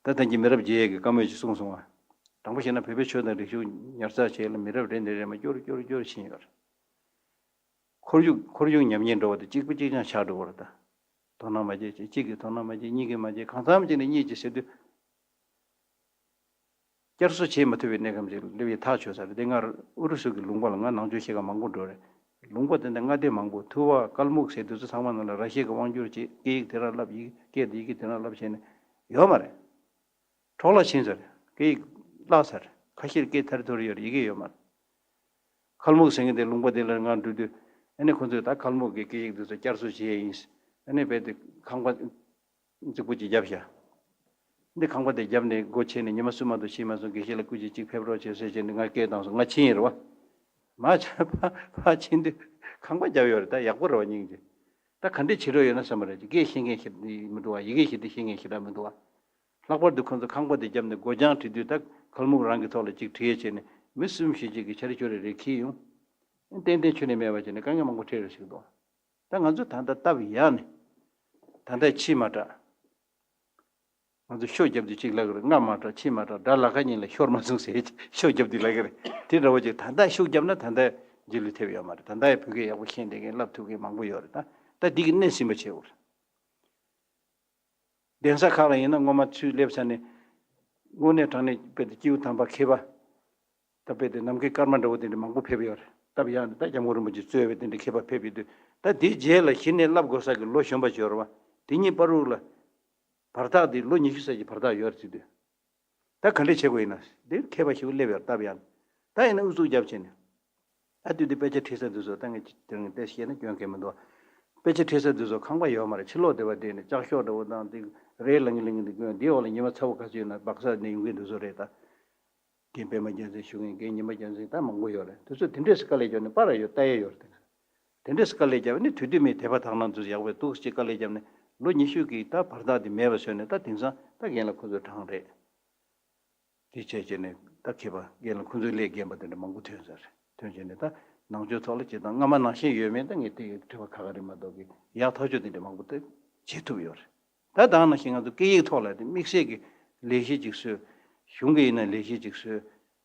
ད་ཐེངས་ཀྱི་མི་རབས་བརྗེ་ཡས་ཀྱི་བཀའ་མོལ་ཅིག་གསུངས་སོང་བ། དྲང་པོ་བཤད་ན་བོད་པའི་ཆོས་དང་རིག་གཞུང་ཉར་ཚགས་བྱེད་ཡས་ལ་མི་རབས་རེ་ནས་རེ་མར་སྐྱོར་སྐྱོར་སྐྱོར་ཕྱིན་ཡོད་རེད། ཁོར་ཡུག་ཁོར་ཡུག་ཉམས་ཉེས་འགྲོ་བ་དེ་གཅིག་པུ་གཅིག་རྐྱང་ཆགས་འགྲོ་གི་རེད་ད། དོ་སྣང་མ་བྱེད་ཅིག་གཅིག་གིས་དོ་སྣང་མ་བྱེད། གཉིས་ཀྱིས་མ་བྱེད། གང་འཚམ་ཅིག་ནས་གཉིས་ཀྱིས་ཟེར་དུས། བསྐྱར་གསོ་བྱེད་མ་ཐུབ་པའི་གནས་སྐབས་ཅིག་སླེབས་ཡས་ཐག་ཆོད་ཚར་རེད། དེ་སྔར་ཨུ་རུ་སུ་གི་ལུང་པ་ལ་ང་ནང་ཆོས་བཤད་མཁན་མང་པོ་འགྲོ་རེད། ལུང་པ་དེ་འདྲ་མངའ་སྡེ་མང་པོ། ཐུ་བ། ཀལ་མུག་ཟེར་དུས་ཚོད་ཚང་མ་ནང་ལ་ར་ཤི་ཡ་གི་དབང་སྒྱུར་བྱེད། སྐད་ཡིག་དེ་རང་བསླབ། ཡིག་སྐད་དེ་ཡི་གེ་དེ་རང་བསླབ་བྱས་ནས་ཡོད་མ་རེད། འཕྲོ་བརླག་ཕྱིན་ཚར། སྐད་ཡིག་བརླག་ཚར། ཁ་ཤས་སྐད་ཐར་ཐོར་ཡོད་རེད། ཡི་གེ་ཡོད་མ་རེད། ཁལ་མུག་ཟེར་མཁན་དེ་ལུང་པ་དེ་ལ་ང་འགྲོ་དུས་ཨ་ནི་ཁོ་ཚོས་ད་ཁལ་མུག་གི་སྐད་ཡིག་དེ་ཚོ་བསྐྱར་གསོ་བྱས་ཡིན། ཨ་ནི་རྦད་དེ་ཁང་པ་རྫིག་པོ་ཅིག་བརྒྱབ་ཤག་འདི་ཁང་པ་དེ་བརྒྱབ་ནས་སྒོ་ཕྱེ་ནས་ཉི་མ་གསུམ་མ་གཏོགས་ཕྱིན་མ་སོང་། དགེ་བཤེས་ལགས་སྐུ་མཁྱེན་གཅིག་ཕེབས་རོགས་བྱེད་ཟེར་བྱས་ནས་ང་སྐད་བཏང་སོང་། ང་ཕྱིན་ཡིན་རེད་བ། མ་ཕྱིན་ཕ་ཕ་ཕྱིན་དུས་ཁང་པ་བརྒྱབ་ཡོད་རེད། ད་ཡག་པོ་རེད་བ། སྙིང་རྗེ། ད་ག་འདྲས་བྱེད་འགྲོ་ཡོད་ན་བསམ་པ་རེད། སྐད་ཤེས་མཁན་ཞིག་མི་འདུག་བ། ཡི་གེ་ཞིག་དེ་ཤེས་མཁན་ཞིག་ལ་མི་འདུག་བ། ལྷག་པར་དུ་ཁོང་ཚོ་ཁང་པ་དེ་བརྒྱབ་ནས་སྒོ་རྒྱང་བྲིས་དུས་ད་ཁལ་མུག་རང་གི་ཐོག་ལ་གཅིག་བྲིས་ཡས་བྱས་ནས་མི་གསུམ་བཞི་གཅིག་གིས་ཆ་རེ་ཆོ་རེ་རེ་འཁྱེར་ཡོང་། ཏན་ཏན་ཆུ་ནས་མེད་པ་བྱས་ནས་དཀའ་ངལ་མང་པོ་འཕྲད་རེ་ཞིག་འདུག་ད་ང་ཚོ་ད་ལྟ་སྟབས་ཡག་ནས་ད་ལྟ་ཕྱི་མ་དྲག་ང་ཚོ་ཤོ་བརྒྱབ་དུས་གཅིག་ལབ་ཀྱི་རེད། སྔ་མ་དྲག་ཕྱི་མ་དྲག་དགྲ་ལ་ཁ་ཉིན་ལ་ཤོར་མ་སོང་ཟེར་ཤོ་བརྒྱབ་དུས་ལབ་ཀྱི་རེད། དེ་འདྲ་བོ་ཅིག་ད་ལྟ་ཤུགས་བརྒྱབ་ན་ད་ལྟ་རྗེས་ལུས་ཐེབས་ཡོད་མ་རེད། ད་ལྟ་ཡང་བོད་སྐད་ཡག་པོ་ཤེས་བསྡད་མཁན་བསླབ་ཐུབ་མཁན་མང་པོ་ཡོད་རེད། ད་ད་འདི་གི་སྣེ་ཟིན་པ་བྱེད་དགོས་རེད། གདན་ས་ཁག་ལ་ཡིན་ན་སྔོན་མ་ཚུར་སླེབས་ཚར་ནས་དངོས་གནས་དྲང་གནས་དཔེ་དེ་སྐྱེས་བུ་དམ་པ་མཁས་པ། ད་དཔེ་དེ་ནམ་མཁའི་སྐར་མ་འདྲ་བོ་དེ་འདྲ་མང་པོ་ཕེབས་ཡོད་རེད། སྟབས་ཡག་ནས་ད་སྐྱབས་མགོན་རིན་པོ་ཆེ་གཙོས་པའི་དེ་འདྲ་མཁས་པ་ཕེབས་ཡོད་དུས། ད་དེའི་རྗེས་ལ་གཞི་ནས་བསླབ་དགོས་ས་གི་ལོ་གཞོན་པ་ཅིག་ཡོད་རེད་བ། དེ་གཉིས་བར་དུ་ལ་བར་ཐག་དེ་ལོ་ཉི་ཤུ་ཙམ་གྱི་བར་ཐག་ཡོད་རེད་ཟེར་དུས། ད་ག་འདྲས་བྱེད་དགོས་ཡིན་ན། འདིར་མཁས་པ་ཞིག་སླེབས་ཡོད་རེད། སྟབས་ཡག་ནས་ད་ཡིན་ན་ཨུ་ཚུགས་རྒྱབ་བྱས་ནས། ད་དུས་དེ་དཔེ་ཆ་ཁྲིད་ས་དེ་ཚོ་ད་ངས་དེ་རིང་བལྟས་བཤད་ན་སྐྱོན་གང་མི་འདུག་དཔེ་ཆ་ཁྲིད་ས་དེ་ཚོ་ཁང་པ་ཡོད་མ་རེད། ཕྱི་ལོགས་སྡེ་བ་བསྡད་ནས་ལྕགས་ཤོག་འདྲ་བོ་དང་དེ་རས་ལངས་ཀྱི་ལངས་ཀྱི་འདུག་དེའི་འོག་ལ་ཉི་མ་ཚ་བོ་ག་ཚོད་ཡོད་ན་སྦག་ས་ནས་ཡོང་གི་འདུག་བཟོ་རེད་ད། རྒན་པད་མ་རྒྱལ་མཚན་ཞུ་མཁན། རྒན་ཉི་མ་རྒྱལ་མཚན་ད་མང་པོ་ཡོད་རེད། དེ་ཚོ་དེ་འདྲས་སུ་དཀའ་ལས་བརྒྱབ་ནས་པར་ཡོད་ལྟ་ཡས་ཡོད་རེད། དེ་འདྲས་སུ་དཀའ་ལས་བརྒྱབ་ནས་དུས་དུས་མེད་དད་པ་དག་སྣང་དུ་ཡག་པའི་འདུག་ཅེས་དཀའ་ལས་བརྒྱབ་ནས་ལོ་ཉི་ཤུ་གི་ད་བར་ཐག་དེ་མེད་པ་བཟོས་ནས་ད་དེང་སང་ད་རྒན་ལགས་ཁོ་ཚོའི་གྲངས་རེད། དེ་བྱས་བྱས་ནས་ད་མཁས་པ་རྒན་ལགས་ཁོ་ཚོའི་ལས་རྒན་པ་དེ་འདྲ་མང་པོ་ཐོན་ས་རེད། ཐོན་བྱས་ནས་ད་ནང་ཆོས་ཐོག་ལ་བྱེད་སྟངས་སྔ་མ་ནང་བཞིན་ཡོད་མེད་ད་ངས་དེ་དྲི་བ་ཁག་ཁག་རེད་མ་གཏོགས་ཀྱི་ཡག་ཐག་ཆོད་དེ་འདྲ་མང་པོ་དེ་བྱེད་ཐུབ་ཡོད་རེད། ད་ད་ནང་བཞིན་ང་ཚོ་སྐད་ཡིག་ཐོག་ལ་དེ་དམིགས་བསལ་གྱི་ལས་གཞི་ཅིག་བཟོས། གཞུང་གི་ཡིན་ན་ལས་གཞི་ཅིག་བཟོས།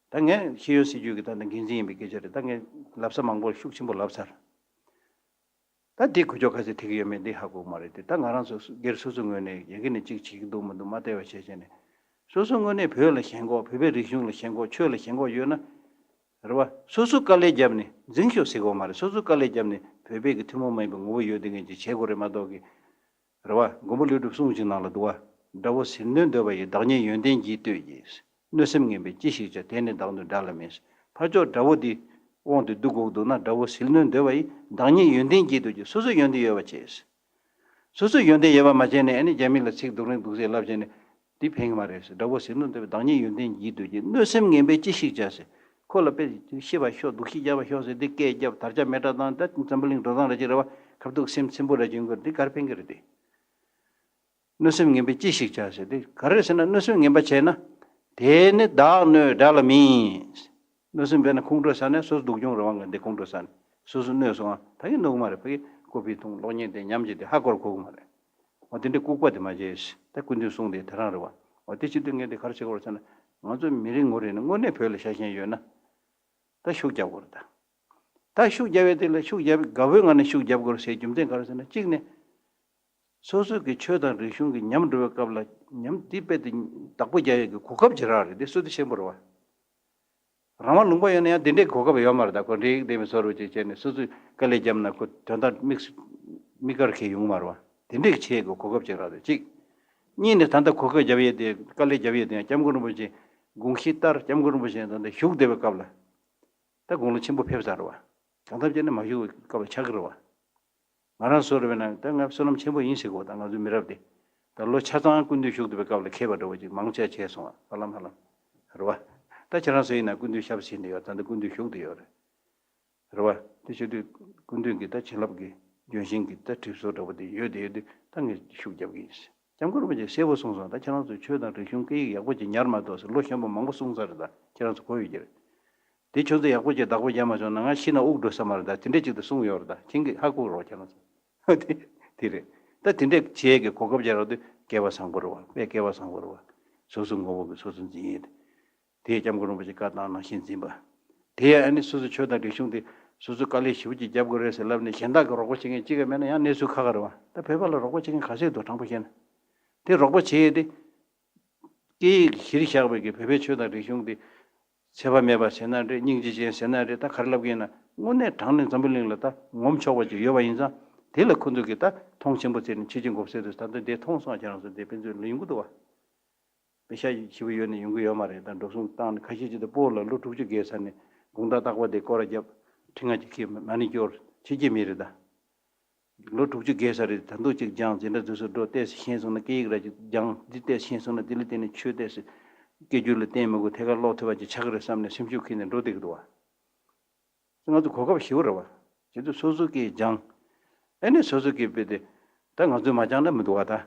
ད་ངས་ཤེས་ཡོན་སྲིད་བྱུས་ཀྱི་ད་ནི་འགན་འཛིན་ཡིན་པའི་སྐད་ཆ་རེད། ད་ངས་ལབ་ས་མང་པོ་ཤུགས་ཆེན་པོ་ལབ་ཚར། ད་དེ་གོ་ཆོད་ག་ཚོད་ཐེབས་ཀྱི་ཡོད་མེད་འདི་ཧ་གོ་མ་རེད་དེ། ད་ང་རང་ཚོ་སྒེར་སོ་སོའི་ངོས་ནས་ཡ་གི་ནས་གཅིག་བྱེད་ཀྱི་འདུག་མི་འདུག་མ་བལྟས་པ་བྱས་བྱས་ནས། སོ་སོའི་ངོས་ནས་བོད་ལ་ཞེན་ཁོག་བོད་པའི་རིག་གཞུང་ལ་ཞེན་ཁོག་ཆོས་ལ་ཞེན་ཁོག་ཡོད་ན། རེད་བ། སོ་སོ་དཀའ་ལས་བརྒྱབ་ནས་འཛིང་ཤོག་ཟེར་དགོས་མ་རེད། སོ་སོ་དཀའ་ལས་བརྒྱབ་ནས་བོད་པའི་གི་ཐུན་མོང་མ་ཡིན་པའི་ངོ་བོ་ཡོད་དེ་ངས་ཅིག་བྱེད་དགོས་རེད་མ་གཏོགས་གི། རེད་བ། མགོན་པོ་ཀླུ་སྒྲུབ་གསུང་ཅིག་ནང་ལ་འདུག་བ། དགྲ་བོ་ཟིལ་གནོན་འདོད་པ་ཡིས། བདག་ཉིད་ཡོན་ཏན་བགྱིས་ལྟོས་ཀྱིས། གནོད་སེམས་ངན་པས་ཅི་ཞིག་བྱ། དེས་ནི་བདག་འདོད་དགྲ་ལ་མེད། ཕར་ཕྱོགས་དགྲ་བོ་འདི་དབང་དུ་བསྡུ་དགོས་འདུག་ན། དགྲ་བོ་ཟིལ་གནོན་འདོད་པ་ཡིས། བདག་ཉིད་ཡོན་ཏན་བགྱིས་ལྟོས་ཀྱིས། སོ་སོ་ཡོན་ཏན་ཡོད་པ་བྱས། སོ་སོ་ཡོན་ཏན་ཡོད་པ་མ་བྱས་ནས་ཨ་ནི་རྒྱ་མི་ལ་ཚིག་སྡུག་རིང་སྡུག་ཟེར་ལབ་བྱས་ནས་འདི་ཕན་གྱི་མ་རེད་ཟེར། དགྲ་བོ་ཟིལ་གནོན་འདོད་པས། བདག་ཉིད་ཡོན་ཏན་བགྱིས་ལྟོས་ཀྱིས། གནོད་སེམས་ངན་པས་ཅི་ཞིག་བྱ་ཟེར། ཁོ་ལ་དཔེ་ཤི་བར་ཤོག་སྡུག་ཤི་རྒྱབ་པར་ཤོག་ཟེར་དེ་སྐད་རྒྱབ་དར་ལྕོག་མེ་སྲེག་བཏང་། ད་འཛམ་བུ་གླིང་འགྲོ་སྟངས་ར་ཅིག་རེད་བ། ཁ་ཐུག་སེམས་ཚིམ་པོ་ར་ཅིག་ཡོང་གི་རེད། དེ་ག་རེ་ཕན་གི་རེད་དེ། གནོད་སེམས་ངན་པས་ཅི་ཞིག་བྱ་ཟེར་དེ་ག་རེ་ཟེར་ན། གནོད་སེམས་ངན་པ་བྱས་ན། དེ་ནི་བདག་གནོད་དགྲ་ལ་སྨིན། གནོད་སེམས་བྱས་ན་ཁོང་ཁྲོ་ཟ་ནས་སོ་སོ་སྡུག་གྱོང་རེད་བ། ང་འདི་ཁོང་ཁྲོ་ཟ་ནས་སོ་སོ་གནོད་སོང་བ། ད་གིན་གནོད་གི་མ་རེད། ཕ་གི་ཀོ་ཕི་འཐུང་གློག་བརྙན་དེ་ཉམས་བྱས་དེ་ཧ་གོ་ར་གོ་གི་མ་རེད། འོ་དེ་འདྲའི་ལྐུགས་པ་དེ་མ་བྱེད། ད་སྐུ་མདུན་གསུང་དེ་དེ་རང་རེད་བ། འོ་དེ་བྱེད་དུས་ངས་དེ་ག་རེ་བྱེད་དགོས་རེད་ཟེར་ན། ང་ཚོ་མི་རེ་ངོ་རེ་ནས་དངོས་གནས་བོད་ལ་ཤ་ཞེན་ཡོད་ན། ད་ཤུགས་རྒྱབ་དགོས་རེད་ད། ད་ཤུགས་རྒྱབ་པའི་དེ་ལ་ཤུགས་རྒྱབ་དགའ་བོའི་ངང་ནས་ཤུགས་རྒྱབ་དགོས་རེད་ཟེར་རྒྱུ་མཚན་ག་རེ་ཟེར་ན། གཅིག་ནས། སོ་སོ་གི་ཆོས་དང་རིག་གཞུང་གི་ཉམས་འགྲོ་བའི་སྐབས་ལ་ཉམས་འདི་དཔེ་དེ་བདག་པོ་རྒྱག་ཡས་ཀྱི་གོ་སྐབས་ཅིག་རག་རེད། དེ་སུ་དེ་ཤེས་པ་རེད་བ། རང་དབང་ལུང་པ་ཡོད་ན་ཡང་དེ་འདྲའི་གོ་སྐབས་ཡོད་མ་རེད། ད་ཁོ་འདྲའི་དེ་མི་སོ་རུ་ཅིག་བྱས་ནས་སོ་སོས་དཀའ་ལས་བརྒྱབ་ན་ཁོ་དོན་དག་དམིགས་དམིགས་བཀར་ཁེལ་ཡོང་མ་རེད་བ། དེ་འདྲའི་ཆེད་ཀྱི་གོ་སྐབས་ཅིག་རག་རེད་གཅིག་གཉིས་ནས་ད་ལྟ་གོ་སྐབས་རྒྱབ་ཡས་དེ་དཀའ་ལས་རྒྱབ་ཡས་དེ་ཡང་སྐྱབས་མགོན་རིན་པོ་ཆེ་དགོངས་གཞི་ལྟར་སྐྱབས་མགོན་རིན་པོ་ཆེ་ད་ལྟ་བཞུགས་བསྡད་པའི་སྐབས་ལ། ད་དགུང་ལོ་ཆེན་པོ་ཕེབས་ཚར་བ། གང་ཐབས་བྱས་ནས་མ་བཞུགས་པའི་སྐབས་ལ་ཆགས་ཀྱི་རེད་བ། ང་རང་ཚོ་རེ་བས་ན་ད་ང་བསོད་ནམས་ཆེན་པོ་ཡིན་ཟེར་གོ། ད་ང་ཚོའི་མི་རབས་དེ་ད་ལོ་ཆ་ཚང་སྐུ་མདུན་བཞུགས་བསྡད་པའི་སྐབས་ལ་མཁས་པ་འདྲ་བོ་ཅིག་མང་ཆེ་བྱས་སོང་བ། ཧ་ལམ་ཧ་ལམ་རེད་བ། ད་ཁྱེད་རང་ཚོ་ཡིན་ན་སྐུ་མདུན་ཞབས་ཕྱི་ནས་ཡོད། ད་ལྟ་སྐུ་མདུན་བཞུགས་བསྡད་ཡོད་རེད། རེད་བ། དེ་བྱེད་དུས་སྐུ་མདུན་གྱི་ད་བྱིན་རླབས་ཀྱི་ལྗོན་ཤིང་གི་ད་གྲིབ་སོ་འདྲ་བོ་དེ་ཡོད་དེ་ཡོད་དུས་ད་ངས་ཤུགས་རྒྱབ་ཀྱི་ཡིན། སྐྱབས་མགོན་རིན་པོ་ཆེས་གསལ་པོ་གསུངས་སོང་། ད་ཁྱེད་རང་ཚོས་ཆོས་དང་རིག་གཞུང་སྐད་ཡིག་ཡག་པོ་ཅིག་ཉར་མ་གཏོགས་ཟེར་ལོ་གཞོན་པ་མང་པོ་གསུངས་ཚར་རེད། ད་ཁྱེད་རང་ཚོ་གོ་ཡོད་ཀྱི་རེད། དེ་ཁྱོད་ཚོ་ཡག་པོ་ཅིག་བདག་པོ་རྒྱག་མ་བྱུང་ན་ང་ཤི་ན་དབུགས་འགྲོ་ས་མ་རེད། ད་དེ་འདྲས་ཅིག་ཏུ་གསུངས་ཡོད་རེད། ད་ཁྱེད་ཀྱིས་ཧ་གོ་རོགས་ཁྱེད་རང་ཚོ། དེ་དེ་རེད། ད་དེ་འདྲས་བྱེད་ཀྱི་གོ་སྐབས་ཅིག་རག་དུས་སྐལ་བ་བཟང་པོ་རེད་བ། དཔེ་སྐལ་བ་བཟང་པོ་རེད་བ། སོ་སོ་ངོ་བོ་གི་སོ་སོ་འཛིན་ཡས་དེ། དེ་སྐྱབས་མགོན་རིན་པོ་ཆེ་བཀའ་གནང་ནང་བཞིན་འཛིན་པ། དེ་ཡང་ཨ་ནི་སོ་སོ་ཆོས་དང་རིག་གཞུང་དེ་སོ་སོ་དཀའ་ལས་ཞེ་པོ་ཅིག་རྒྱབ་དགོས་རེད་ཟེར་ལབ་ནས་གཞན་དག་གི་རོགས་པ་བྱེད་མཁན་གཅིག་ཀ་མེད་ན་ཡང་གནས་ཚུལ་ཁག་ཁག་རེད་བ། ད་བོད་པ་ལ་རོགས་པ་བྱེད་མཁན་ག་ཚོད་འདུག་དྲང་པོ་བཤད་ན། དེ་རོགས་པ་བྱེད་ཡས་དེ། སྐད་ཡིག་གཞིར་བཞག་པའི་གི་བོད་པའི་ཆོས་དང་རིག་གཞུང་དེ་ཚད་པ་མེད་པ་ཟེར་ན་རེད། སྙིང་རྗེ་ཅན་ཟེར་ན་རེད། ད་ག་རེ་ལབ་ཀྱི་ཡིན་ན་དངོས་གནས་དྲང་གནས་འཛམ་བུ་གླིང་ལ་ད་ངོམ་ཆོག་པ་ཅིག་ཡོད་པ་ཡིན་ཙང་དེ་ལ་ཁོ་ཚོ་གིས་ད་མཐོང་ཆེན་པོ་བྱས་ནས་ཆེ་ཆེ་མགོ་སེ་དུས་ད་ལྟ་དེ་མཐོང་སོང་། ཁྱེད་རང་ཚོ་དེ་དཔེ་མཛོད་ལ་ཡོང་གི་འདུག་བ། པེ་ཤ་ཞིབ་པོ་ཡོད་ནས་ཡོང་གི་ཡོད་མ་རེད། ད་འགྲོ་སོང་བཏང་ནས་ཁ་ཤས་ཅིག་ད་སྤོ་ལ་ལོ་དྲུག་ཅུ་བརྒལ་ཚར་ནས་དགུང་ཐག་རྟག་པ་དེ་སྐོར་ར་བརྒྱབ། ཁྲི་ང་ཅིག་གིས་མ་ཎི་སྐྱོར་ཕྱི་རྒྱལ་མི་རེད་ད། ལོ་དྲུག་ཅུ་བརྒལ་ས་རེད། ད་འདུག་ཅིག་སྦྱངས་འཛིན་གྲྭ་འཛུལ་སོ་འགྲོ་ཏོག་ཙམ་ཤེས་སོང་ན་སྐད་ཡིག་ར་ཅིག་སྦྱངས་འདི་ཏོག་ཙམ་ཤེས་སོང་ན་འདི་ལ་བརྟེན་ནས་ཆོས་ཏོག་ཙམ་སྐད་སྒྱུར་ལ་བརྟེན་མི་དགོས་ཐད་ཀར་ཀློག་ཐུབ་པ་ཅིག་ཆགས་ཀྱི་རེད་བསམ་ནས་སེམས་ཤུགས་འཁྱེར་ནས་འགྲོ་བསྡད་ཀྱི་འདུག་བ། ང་ཚོ་གོ་སྐབས་ཞེ་པོ་རེད་བ། བྱེད་དུས་སོ་སོ་སྐད་སྦྱངས། ཨ་ནི་སོ་སོ་སྐད་དཔེ་དེ། ད་ང་ཚོས་མ་སྦྱངས་ན་མི་འདུག་བ་ད།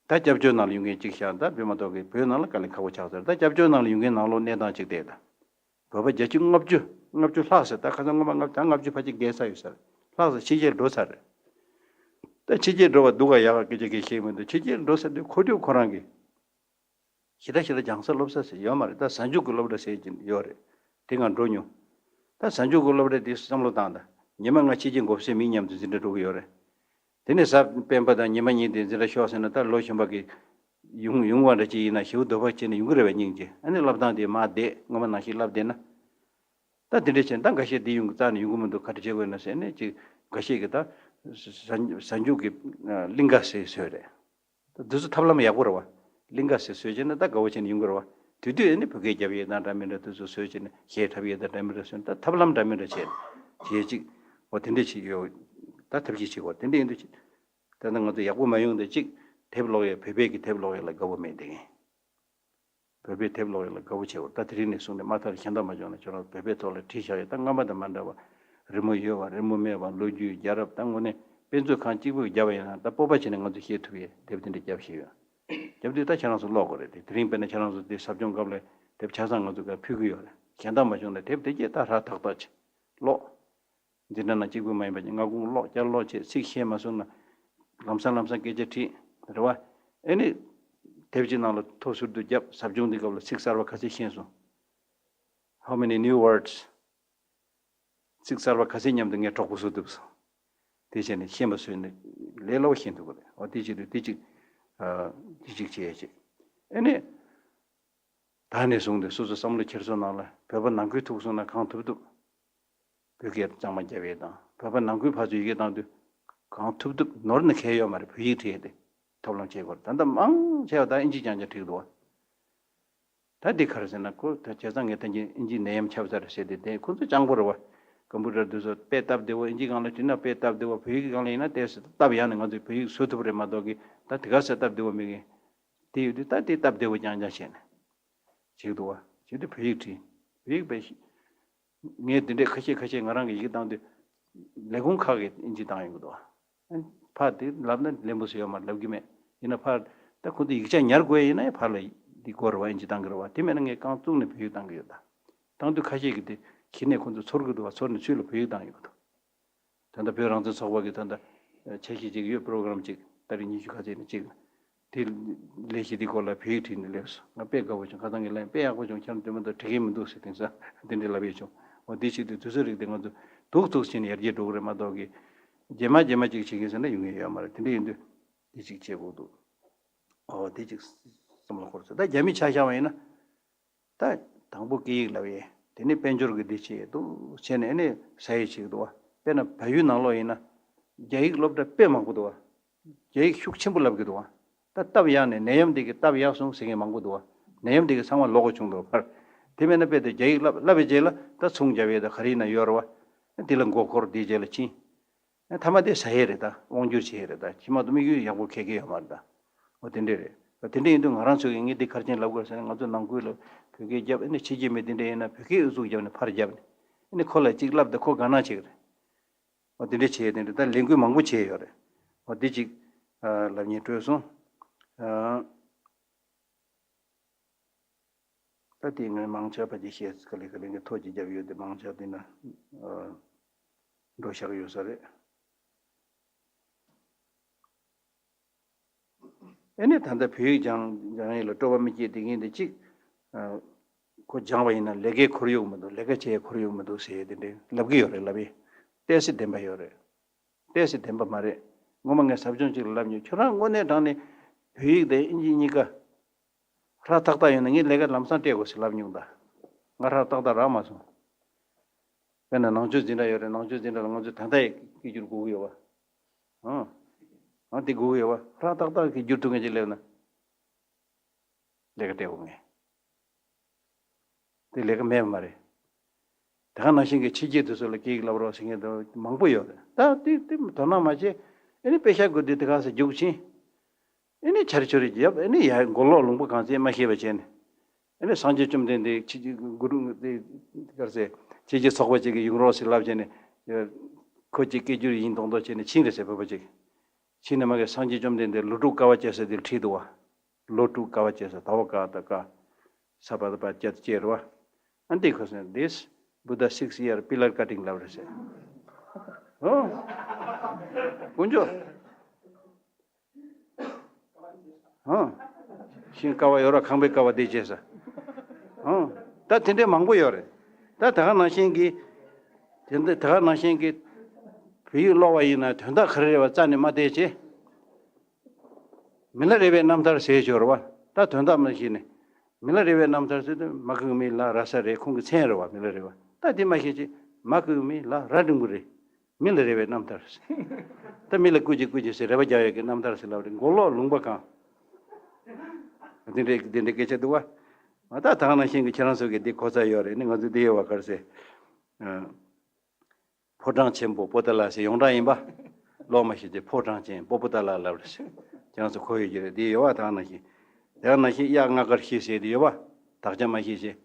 ད་སྐྱབས་བཅོལ་ནང་ལ་ཡོང་མཁན་གཅིག་བཞག་ད་བོད་མ་གཏོགས་ཀྱི་བོད་ནང་ལ་དཀའ་ལས་ཁག་པོ་ཆགས་ཚར། ད་སྐྱབས་བཅོལ་ནང་ལ་ཡོང་མཁན་ནང་ལོགས་གནས་སྟངས་གཅིག་བལྟས་ད། བོད་པ་བརྒྱད་ཅུ་ལྔ་བཅུ་ལྔ་བཅུ་ལྷག་ཟེར། ད་ཁ་སང་སྔོན་མ་ལྔ་བཅུ་ད་ལྔ་བཅུ་ཕལ་ཆེར་བརྒལ་ས་ཡོད་ས་རེད། ལྷག་ཟེར་ཕྱི་རྒྱལ་འགྲོ་ཚར་རེད། ད་ཕྱི་རྒྱལ་འགྲོ་བ་སྡུག་ག་ཡག་ག་སྐད་ཆ་གི་ཤེས་མི་འདུག་ཕྱི་རྒྱལ་འགྲོ་ས་དེ་ཁོ་ཚོས་ཁོ་རང་གི་ཞེ་དྲག་ཞེ་དྲག་སྦྱང་ས་སློབ་ས་ཟེར་ཡོད་མ་རེད། ད་གཟའ་མཇུག་གི་སློབ་གྲྭ་ཟེར་གྱི་ཡོད་རེད། དེ་ང་འགྲོ་མྱོང་། ད་གཟའ་མཇུག་གི་སློབ་གྲྭ་དེ་བསམ་བློ་བཏང་ད། ཉི་མ་ལྔ་ཕྱི་རྒྱལ་མགོ་སེར་མི་མཉམ་དུ་འཛིན་གྲྭ་འགྲོ་གི་ཡོད་རེད། དེ་ནས་གཟའ་སྤེན་པ་དང་ཉི་མ་གཉིས་དེ་འཛིན་གྲྭ་ཤོག་ཟེར་ན་ད་ལོ་གཞོན་པ་གི་ཡོང་ཡོང་བ་འདྲ་ཅིག་ཡིན་ན་ཞེ་པོ་འདོད་པ་བྱས་ནས་ཡོང་གི་རེད་བས། སྙིང་རྗེ། ཨ་ནི་བསླབ་སྟངས་དེ་མར་བསྡད་སྔོན་མ་ནང་བཞིན་བསླབ་བསྡད་ན། ད་དེ་འདྲ་བྱས་ན་ད་འགའ་ཤས་འདི་ཡོང་གི་རྩ་ནས་ཡོང་གི་མི་འདུག་ག་རེ་བྱེད་དགོས་ན་ཟེར་ནས་ཅིག་འགའ་ཤས་ཀྱིས་ད་གཟའ་མཇུག་གི་གླིང་ག་ཟེར་བཟོས་རེད། ད་འདི་ཚོ་ཐབས་ལམ་ཡག་པོ་རེད་བ། གླིང་ག་ཟེར་བཟོས་བྱས་ན་ད་དགའ་བོ་བྱས་ནས་ཡོང་གི་རེད་བ། དེ་དུས་ཨ་ནི་བོད་སྐད་རྒྱབ་ཡས་དང་འདྲ་མི་འདྲ་དེ་ཚོ་བཟོས་བྱས་ནས་གཞས་འཁྲབ་ཡས་དང་འདྲ་མི་འདྲ་བཟོས་ནས་ད་ཐབས་ལམ་འདྲ་མི་འདྲ་བྱས་ནས་བྱས་ཅིག་འོ་དེ་འདྲ་ཅིག་ཡོད། ད་ཐབས་ཤེས་བྱེད་དགོས། དེ་འདྲ་ཡིན་དུས་ཅིག་ད་ལྟ་ང་ཚོ་ཡག་པོ་མ་ཡོང་དུས་ཅིག་དེབ་ཀློག་ཡས་བོད་པའི་གི་དེབ་ཀློག་ཡས་ལ་དགའ་བོ་མེད་དེ་ངས། བོད་པའི་དེབ་ཀློག་ཡས་ལ་དགའ་བོ་བྱེད་དགོས། ད་དེ་རིང་ནས་བཟུང་ནས་མ་མཐར་གཞན་དག་མ་བྱུང་ན་ཁྱོད་རང་བོད་པའི་ཐོག་ལ་བྲིས་བཞག་ཡས་ད་སྔ་མ་དང་མ་འདྲ་བ། རི་མོ་ཡོད་བ་རི་མོ་མེད་བ་ལོ་རྒྱུས་རྒྱལ་རབས་ད་དངོས་གནས་དཔེ་མཛོད་ཁང་གཅིག་པུས་བརྒྱབ་པ་ཡིན་ན་ད་སྤོབས་པ་བྱས་ནས་ང་ཚོས་བཤད་ཐུབ་ཡས་དེབ་དེ་འདྲ་བརྒྱབ་བཞག་ཡོད། རྒྱབ་དུས་ད་ཁྱེད་རང་ཚོ་ཀློག་དགོས་རེད་དེ། དེ་རིང་དཔེར་ན་ཁྱེད་རང་ཚོ་དེ་ཟབ་སྦྱོང་སྐབས་ལ་དེབ་ཆ་ཚང་ང་ཚོ་ག་ཕུལ་གི་ཡོད་རེད། གཞན་དག་མ་བྱུང་ན་དེབ་དེ་གས་ད་ཧྲ་ཐག་ཐག་བྱས་ཀློག་འཛིན་གྲྭ་ནང་གཅིག་པུ་མ་ཡིན་པ་ཅིག་སྔ་དགོང་ཀློག་བསྐྱར་ཀློག་བྱེད། ཚིག་ཤེས་མ་སོང་ན་ལམ་སང་ལམ་སང་སྐད་ཆ་དྲིས་རེད་བ། ཨེ་ནི་དེབ་ཀྱི་ནང་ལ་ཐོ་ཟུར་དུ་བརྒྱབ། ཟབ་སྦྱོང་འདི་སྐབས་ལ་ཚིག་གསར་བ་ག་ཚད་ཤེས་སོང་། How many new words? ཚིག་གསར་བ་ག་ཚད་མཉམ་དུ་ངས་གྲོགས་པོ་བཟོ་ཐུབ་སོང་། དེ་བྱས་ནས་ཤེས་པ་བཟོས་ནས་ལས་སླ་བོ་ཤེས་ཐུབ་ཀྱི་རེད། འོ་དེ་བྱེད་དུས་དེ་གཅིག་ཨ་དེ་གཅིག་བྱེད་ཡ་བྱེད། ཨེ་ནི། ད་ནས་བཟུང་སྟེ་སོ་སོ་བསམ་བློ་འཁྱེར་སོ་ནང་ལ་བོད་པ་ནང་ཁུལ་ཐུག་སོང་ན་གང་ཐུབ་ཐུབ་བོད་སྐད་གཙང་མ་རྒྱབ་ཡས་དང་བོད་པ་ནང་ཁུལ་ཕར་ཚུར་ཡི་གེ་བཏང་དུས་གང་ཐུབ་ཐུབ་ནོར་ནས་གལ་ཡོད་མ་རེད། བོད་ཡིག་བྲིས་ཡས་དེ་ཐབས་ལམ་བྱེད་དགོས་རེད། ད་ལྟ་མང་ཆེ་བ་ད་ཨིན་ཇི་རྐྱང་རྐྱང་བྲིས་འདུག་བ། ད་འདི་ག་རེ་ཟེར་ན་ཁོ་ད་བྱས་ཙང་ངས་ད་གིན་ཨིན་ཇི་ནད་ཡམས་ཁྱབ་ཚར་ཟེར་དེ་དེ་ཁོ་ཚོ་སྤྱང་པོ་རེད་བ། ཀམ་པུ་ཊར་དེ་ཚོ་དཔེ་སྟབས་བདེ་བོ་ཨིན་ཇི་སྒང་ལ་བྲིས་ན་དཔེ་སྟབས་བདེ་བོ་བོད་ཡིག་སྒང་ལ་ཡིན་ན་ཏོག་ཙམ་སྟབས་ཡག་ནས་ང་ཚོས་བོད་ཡིག་བཟོ་ཐུབ་རེད་མ་གཏོགས་ཀི་ད་དེ་ག་ཚོད་སྟབས་བདེ་བོ་མེད་གི། དེ་ཡོད་དུས་ད་དེ་སྟབས་བདེ་བོ་རྐྱང་རྐྱང་བྱས་ནས་བྱེད་ཀྱི་འདུག་བ། བྱེད་དུས་བོད་ཡིག་བྲིས། བོད་ཡིག་དཔེ་ཤ་ ངས་འདི་འདྲས་ཁ་ཤས་ཁ་ཤས་ང་རང་གི་ཡི་གེ་བཏང་དུས་ལས་ཁུངས་ཁག་གིས་ཨིན་ཇི་བཏང་ཡོང་གི་འདུག་ཨ་ཕར་དེ་ལབ་ན་ལན་པོ་ཟེར་ཡོད་མ་རེད། ལབ་ཀྱི་མེད། ཡིན་ན་ཕར་ད་ཁོ་ཚོ་ཡིག་ཆ་ཉར་དགོས་ཡིན་ན་ཡང་ཕར་ལ་འདི་དགོས་རེད་བ། ཨིན་ཇི་བཏང་གི་རེད་བ། དེ་མེད་ན་ངས་རྐང་བཙུགས་ནས་བོད་ཡིག་བཏང་གི་ཡོད། ད་བཏང་དུས་ཁ་ཤས་ཀྱིས་དེ་གཞི་ནས་ཁོ་ཚོ་ཚོར་གི་འདུག་བ། ཚོར་ནས་ཚུར་ལ་བོད་ཡིག་བཏང་ཡོང་གི་འདུག་ད་ལྟ་བོད་རང་བཙན་ཚོགས་པ་གིས་ད་ལྟ་འཆར་གཞི་ཅིག་ཡོད། པོ་རོ་གྷ་རམ་ཅིག་ཏ་རིག་ཉི་ཤུ་ཁ་ཤས་ནས་ཅིག་དེ་ལས་གཞི་འདི་སྐོར་ལ་བོད་ཡིག་བྲིས་ནས་སླེབས་སོང་། ང་དཔེ་དགའ་པོ་བྱུང་། ཁ་སང་གི་ལན་དཔེ་ཡག་པོ་བྱུང་། ཁྱེད་རང་དེ་མ་གཏོགས་འགྲིག་གི་མི་འདུག་ཟེར། དེང་སང་དེ་འདྲ་ལབ་ཡས་བྱུང་། འོ་འདི་ཞིག་དེ་དུས་ཚོད་རིག་དེ་ང་ཚོ་འདུག་འདུག་བྱས་ནས་ཡར་རྒྱས་འགྲོ་གི་རེད་མ་གཏོགས་ཀྱི་རྗེས་མ་རྗེས་མ་ཅིག་བྱེད་མཁན་ཟེར་ན་ཡོང་གི་ཡོད་མ་རེད། དེ་འདྲ་ཡིན་དུས་འདི་ཅིག་བྱེད་དགོས་འདུག་འོ་འདི་ཅིག་བསམ་བློ་འཁོར་སོང་། ད་རྒྱ་མི་ཆ་བཞག་པ་ཡིན་ན། ད་དང་པོ་སྐད་ཡིག་ལབ་ཡས། དེ་ནས་དཔལ་འབྱོར་གྱི་འདི་བྱས་འདུག་བྱས་ནས་ཨ་ནི་ཟ་ཡས་བྱེད་ཀྱི་འདུག་བ། དཔེར་ན་བལ་ཡུལ་ནང་ལོགས་ཡིན་ན་རྒྱ་ཡིག་སློབ་གྲྭ་དཔེ་མང་པོ་འདུག་བ། རྒྱ་ཡིག་ཤུགས་ཆེན་པོ་བསླབ་ཀྱི་འདུག་བ། ད་སྟབས་ཡག་ནས་ནད་ཡམས་འདི་གི་སྟབས་ཡག་སོང་ཟེར་མཁན་མང་པོ་འདུག་བ། ནད་ཡམས་འདི་གི་ཚང་མ་ལོག་གོ་བྱུང་འདུག་བར། དེ་མེད་ན་དཔེ་དེ་རྒྱ་ཡིག་བསླབ་བསླབ་པའི་རྗེས་ལ་ད་ཚོང་རྒྱབ་ཡས་ད་ག་རེ་ཡིན་ན་ཡོད་རེད་བ། འདི་ལ་མགོ་འཁོར། དེའི་རྗེས་ལ་ཕྱིན། ཐ་མ་དེ་ཟ་ཡས་རེད། ད་དབང་སྒྱུར་བྱེད་ཡས་རེད། ད་ཕྱི་མ་དུ་དམིགས་ཡུལ་ཡག་པོ་གལ་གལ་ཡོད་མ་རེད། ད་འོ་དེ་འདྲས་རེད། ད་དེ་འདྲས་ཡིན་དུས་ང་རང་ཚོ་གིས་ངས་འདི་ག་རེ་བྱས་ནས་ལབ་དགོས་ཟེར་ན། ང་ཚོ་ནང་ཁུལ་ལ་བོད་སྐད་རྒྱབ། ཨ་ནི་ཕྱི་རྒྱལ་མི་དེ་འདྲས་ཡིན་ན་བོད་སྐད་ཨུ་ཚུགས་རྒྱབ་ནས་ཕར་རྒྱབ་ནས། ཨ་ནི་ཁོ་ལ་གཅིག་ལབ་དུས་ཁོ་དགའ་སྣང་བྱེད་ཀྱི་རེད། འོ་དེ་འདྲས་བྱས་དེ་འདྲས་ད་ལས་འགུལ་མང་པོ་བྱས་ཡོད་རེད། འོ་འདི་གཅིག་ཨ་ལབ་སྙིང་བྲོས་སོང་། ཨ། ད་དེ་ངས་མང་ཆེ་བ་ཅིག་བཤད། ག་ལེ་ག་ལེ་ངས་ཐོ་ཅིག་བརྒྱབ་ཡོད་དེ་མང་ཆེ་བ་དེ་ན་ཨ་འགྲོ་བཞག་ཡོད་ས་རེད། ཨེ་ནས་ད་ལྟ་བོད་ཡིག་སྦྱང་སྦྱང་ཡས་ལ་སྤྲོ་བ་མི་སྐྱེ། དེ་གིན་དེ་གཅིག་ཨ་ཁོ་སྦྱངས་པ་ཡིན་ན་ལས་ཀའི་ཁོར་ཡུག་མི་འདུག་ལས་ཀ་བྱེད་ཡས་ཁོར་ཡུག་མི་འདུག་ཟེར་ཡས་དེ་འདྲའི་ལབ་ཀྱི་ཡོད་རེད། ལབ་ཡས་ཏོག་ཙམ་བདེན་པ་ཡོད་རེད། ཏོག་ཙམ་བདེན་པ་མ་རེད། སྔོན་མ་ངས་ཟབ་སྦྱོང་ཅིག་ལ་ལབ་མྱོང་། ཁྱོད་རང་དངོས་གནས་དྲང་ནས་བོད་ཡིག་དང་དབྱིན་ཇི་གཉིས་ཀ་ཧྲ་ཏག་ཏག་ཡོད་ན་ངས་ལས་ཀ་ལམ་སང་སྤྲད་དགོས་ཟེར་ལབ་མྱོང་། ད་ང་ཧྲ་ཏག་ཏག་རག་མ་སོང་། དཔེར་ན་ནང་ཆོས་འཛིན་གྲྭ་ཡོད་རེད། ནང་ཆོས་འཛིན་གྲྭ་ལ་ང་ཚོས་ད་ལྟ་ཡི་སྐད་སྒྱུར་དགོས་ཀྱི་ཡོད་པ། ཨང་། ཨང་། དེ་དགོས་ཀྱི་ཡོད་པ། ཧྲ་ཏག་ཏག་གི་སྒྱུར་ཐུབ་མཁན་ཅིག་སླེབས་ན་ལས་ཀ་སྤྲད་དགོས་ངས། དེ་ལས་ཀ་མེད་པ་མ་རེད། དེ་ག་ནང་བཞིན་གྱི་ཕྱི་རྒྱལ་དེ་ཚོ་ལ་སྐད་ཡིག་བསླབ་རོགས་ཟེར་མཁན་དེ་མང་པོ་ཡོད་རེད། ད་དེ་དེ་དོ་སྣང་མ་བྱེད། ཨེ་ནི་པེ་ཤ་དགོས་དུས་དེ་ག་ས་རྒྱུགས་ཕྱིན། ཨེ་ནི་ཆར་ཆུ་རེ་བརྒྱབ། ཨེ་ནི་ཡར་མགོ་ལོག་ལུང་པ་གང་ཚད་མ་ཤེས་པ་བྱས་ནས། ཨེ་ནི་སངས་རྒྱས་བཅོམ་ལྡན་འདས་ཕྱི་རྒྱལ་གུ་རུ་དེ་ག་རེ་ཟེར། ཕྱི་རྒྱལ་ཚོགས་པ་ཅིག་གིས་ཡོང་རོགས་ཟེར་ལབ་བྱས་ནས། ཁོ་ཅིག་སྐད་སྒྱུར་ཡིན་མདོག་མདོག་བྱས་ནས་ཕྱིན་རེད་ཟེར། བོད་པ་ཅིག་ཕྱིན་ནས་མ་གི་སངས་རྒྱས་བཅོམ་ལྡན་འདས་ལོ་དྲུག་དཀའ་བ་སྤྱད་ས་དེར་བྲིས་འདུག་བ། ལོ་དྲུག་དཀའ་བ་སྤྱད་ས། ད་བ་ཀ་ད་ཀ། ས་པ་ད་པ་ཀྱ་ད་ཀྱེ་རེད་བ། ཨ་འདི་ཁོ་ཟེར། This Buddha six year pillar cutting ལབ་རེད་ཟེར། ཨོ། དཀོན་མཆོག་ཨོ། ཤིང་ཀ་བ་ཡོད་ར། ཁང་པའི་ཀ་བ་འདི་བྱས་ས། ཨོ། ད་དེ་འདྲའི་མང་པོ་ཡོད་རེད། ད་ད་ག་ནང་བཞིན་གྱི། དེ་འདི་ད་ག་ནང་བཞིན་གྱི་བོད་ཡིག་ཀློག་པ་ཡིན་ན་དོན་དག་ག་རེ་རེད་བ་རྩ་ནས་མ་བལྟས་བྱས། མི་ལ་རས་པའི་རྣམ་ཐར་ཟེར་ཞོར་བ། ད་དོན་དག་མ་ཤེས་ནས། མི་ལ་རས་པའི་རྣམ་ཐར་ཟེར་དུས་མ་ཁུག་མི་ལ་ར་ས་རེད། ཁོང་གི་མཚན་རེད་བ། མི་ལ་རས་པ། ད་དེ་མ་ཤེས་ཅི། མ་ཁུག་མི་ལ་ར་འགྲེང་བུ་རེད། མི་ལ་རས་པའི་རྣམ་ཐར་ཟེར། ད་མི་ལ་སྐུ་མཁྱེན་སྐུ་མཁྱེན་ཟེར་རས་པ་རྒྱག་ཡོད་ཀྱི་རྣམ་ཐར་ཟེར་ལབ་རེད། མགོ་ལོག་ལུང་པ་གང་། དེ་འདྲའི་དེ་འདྲའི་སྐད་ཆ་འདུག་བ། ད་ད་ག་ནང་བཞིན་གྱི་ཁྱེད་རང་ཚོ་གི་འདི་གོ་ས་ཡོད་རེད། ནི་ང་ཚོ་འདི་ཡོད་བ་ག་རེ་ཟེར། ཨ། ཕོ་བྲང་ཆེན་པོ་པོ་ཏ་ལ་ཟེར་ཡོངས་གྲགས་ཡིན་པ། ཀློག་མ་ཤེས་ཏེ་ཕོ་བྲང་ཆེན་པོ་པོ་ཏ་ལ་ལབ་རེད་ཟེར། ཁྱེད་རང་ཚོ་གོ་ཡོད་ཀྱི་རེད། འདི་ཡོད་བ། ད་ག་ནང་བཞིན། དེ་ག་ནང་བཞིན་གཡག་རྔ་དཀར་ཤི་ཟེར་དེ་ཡོད་བ། དག་ཆ་མ་ཤེས་ཤེས།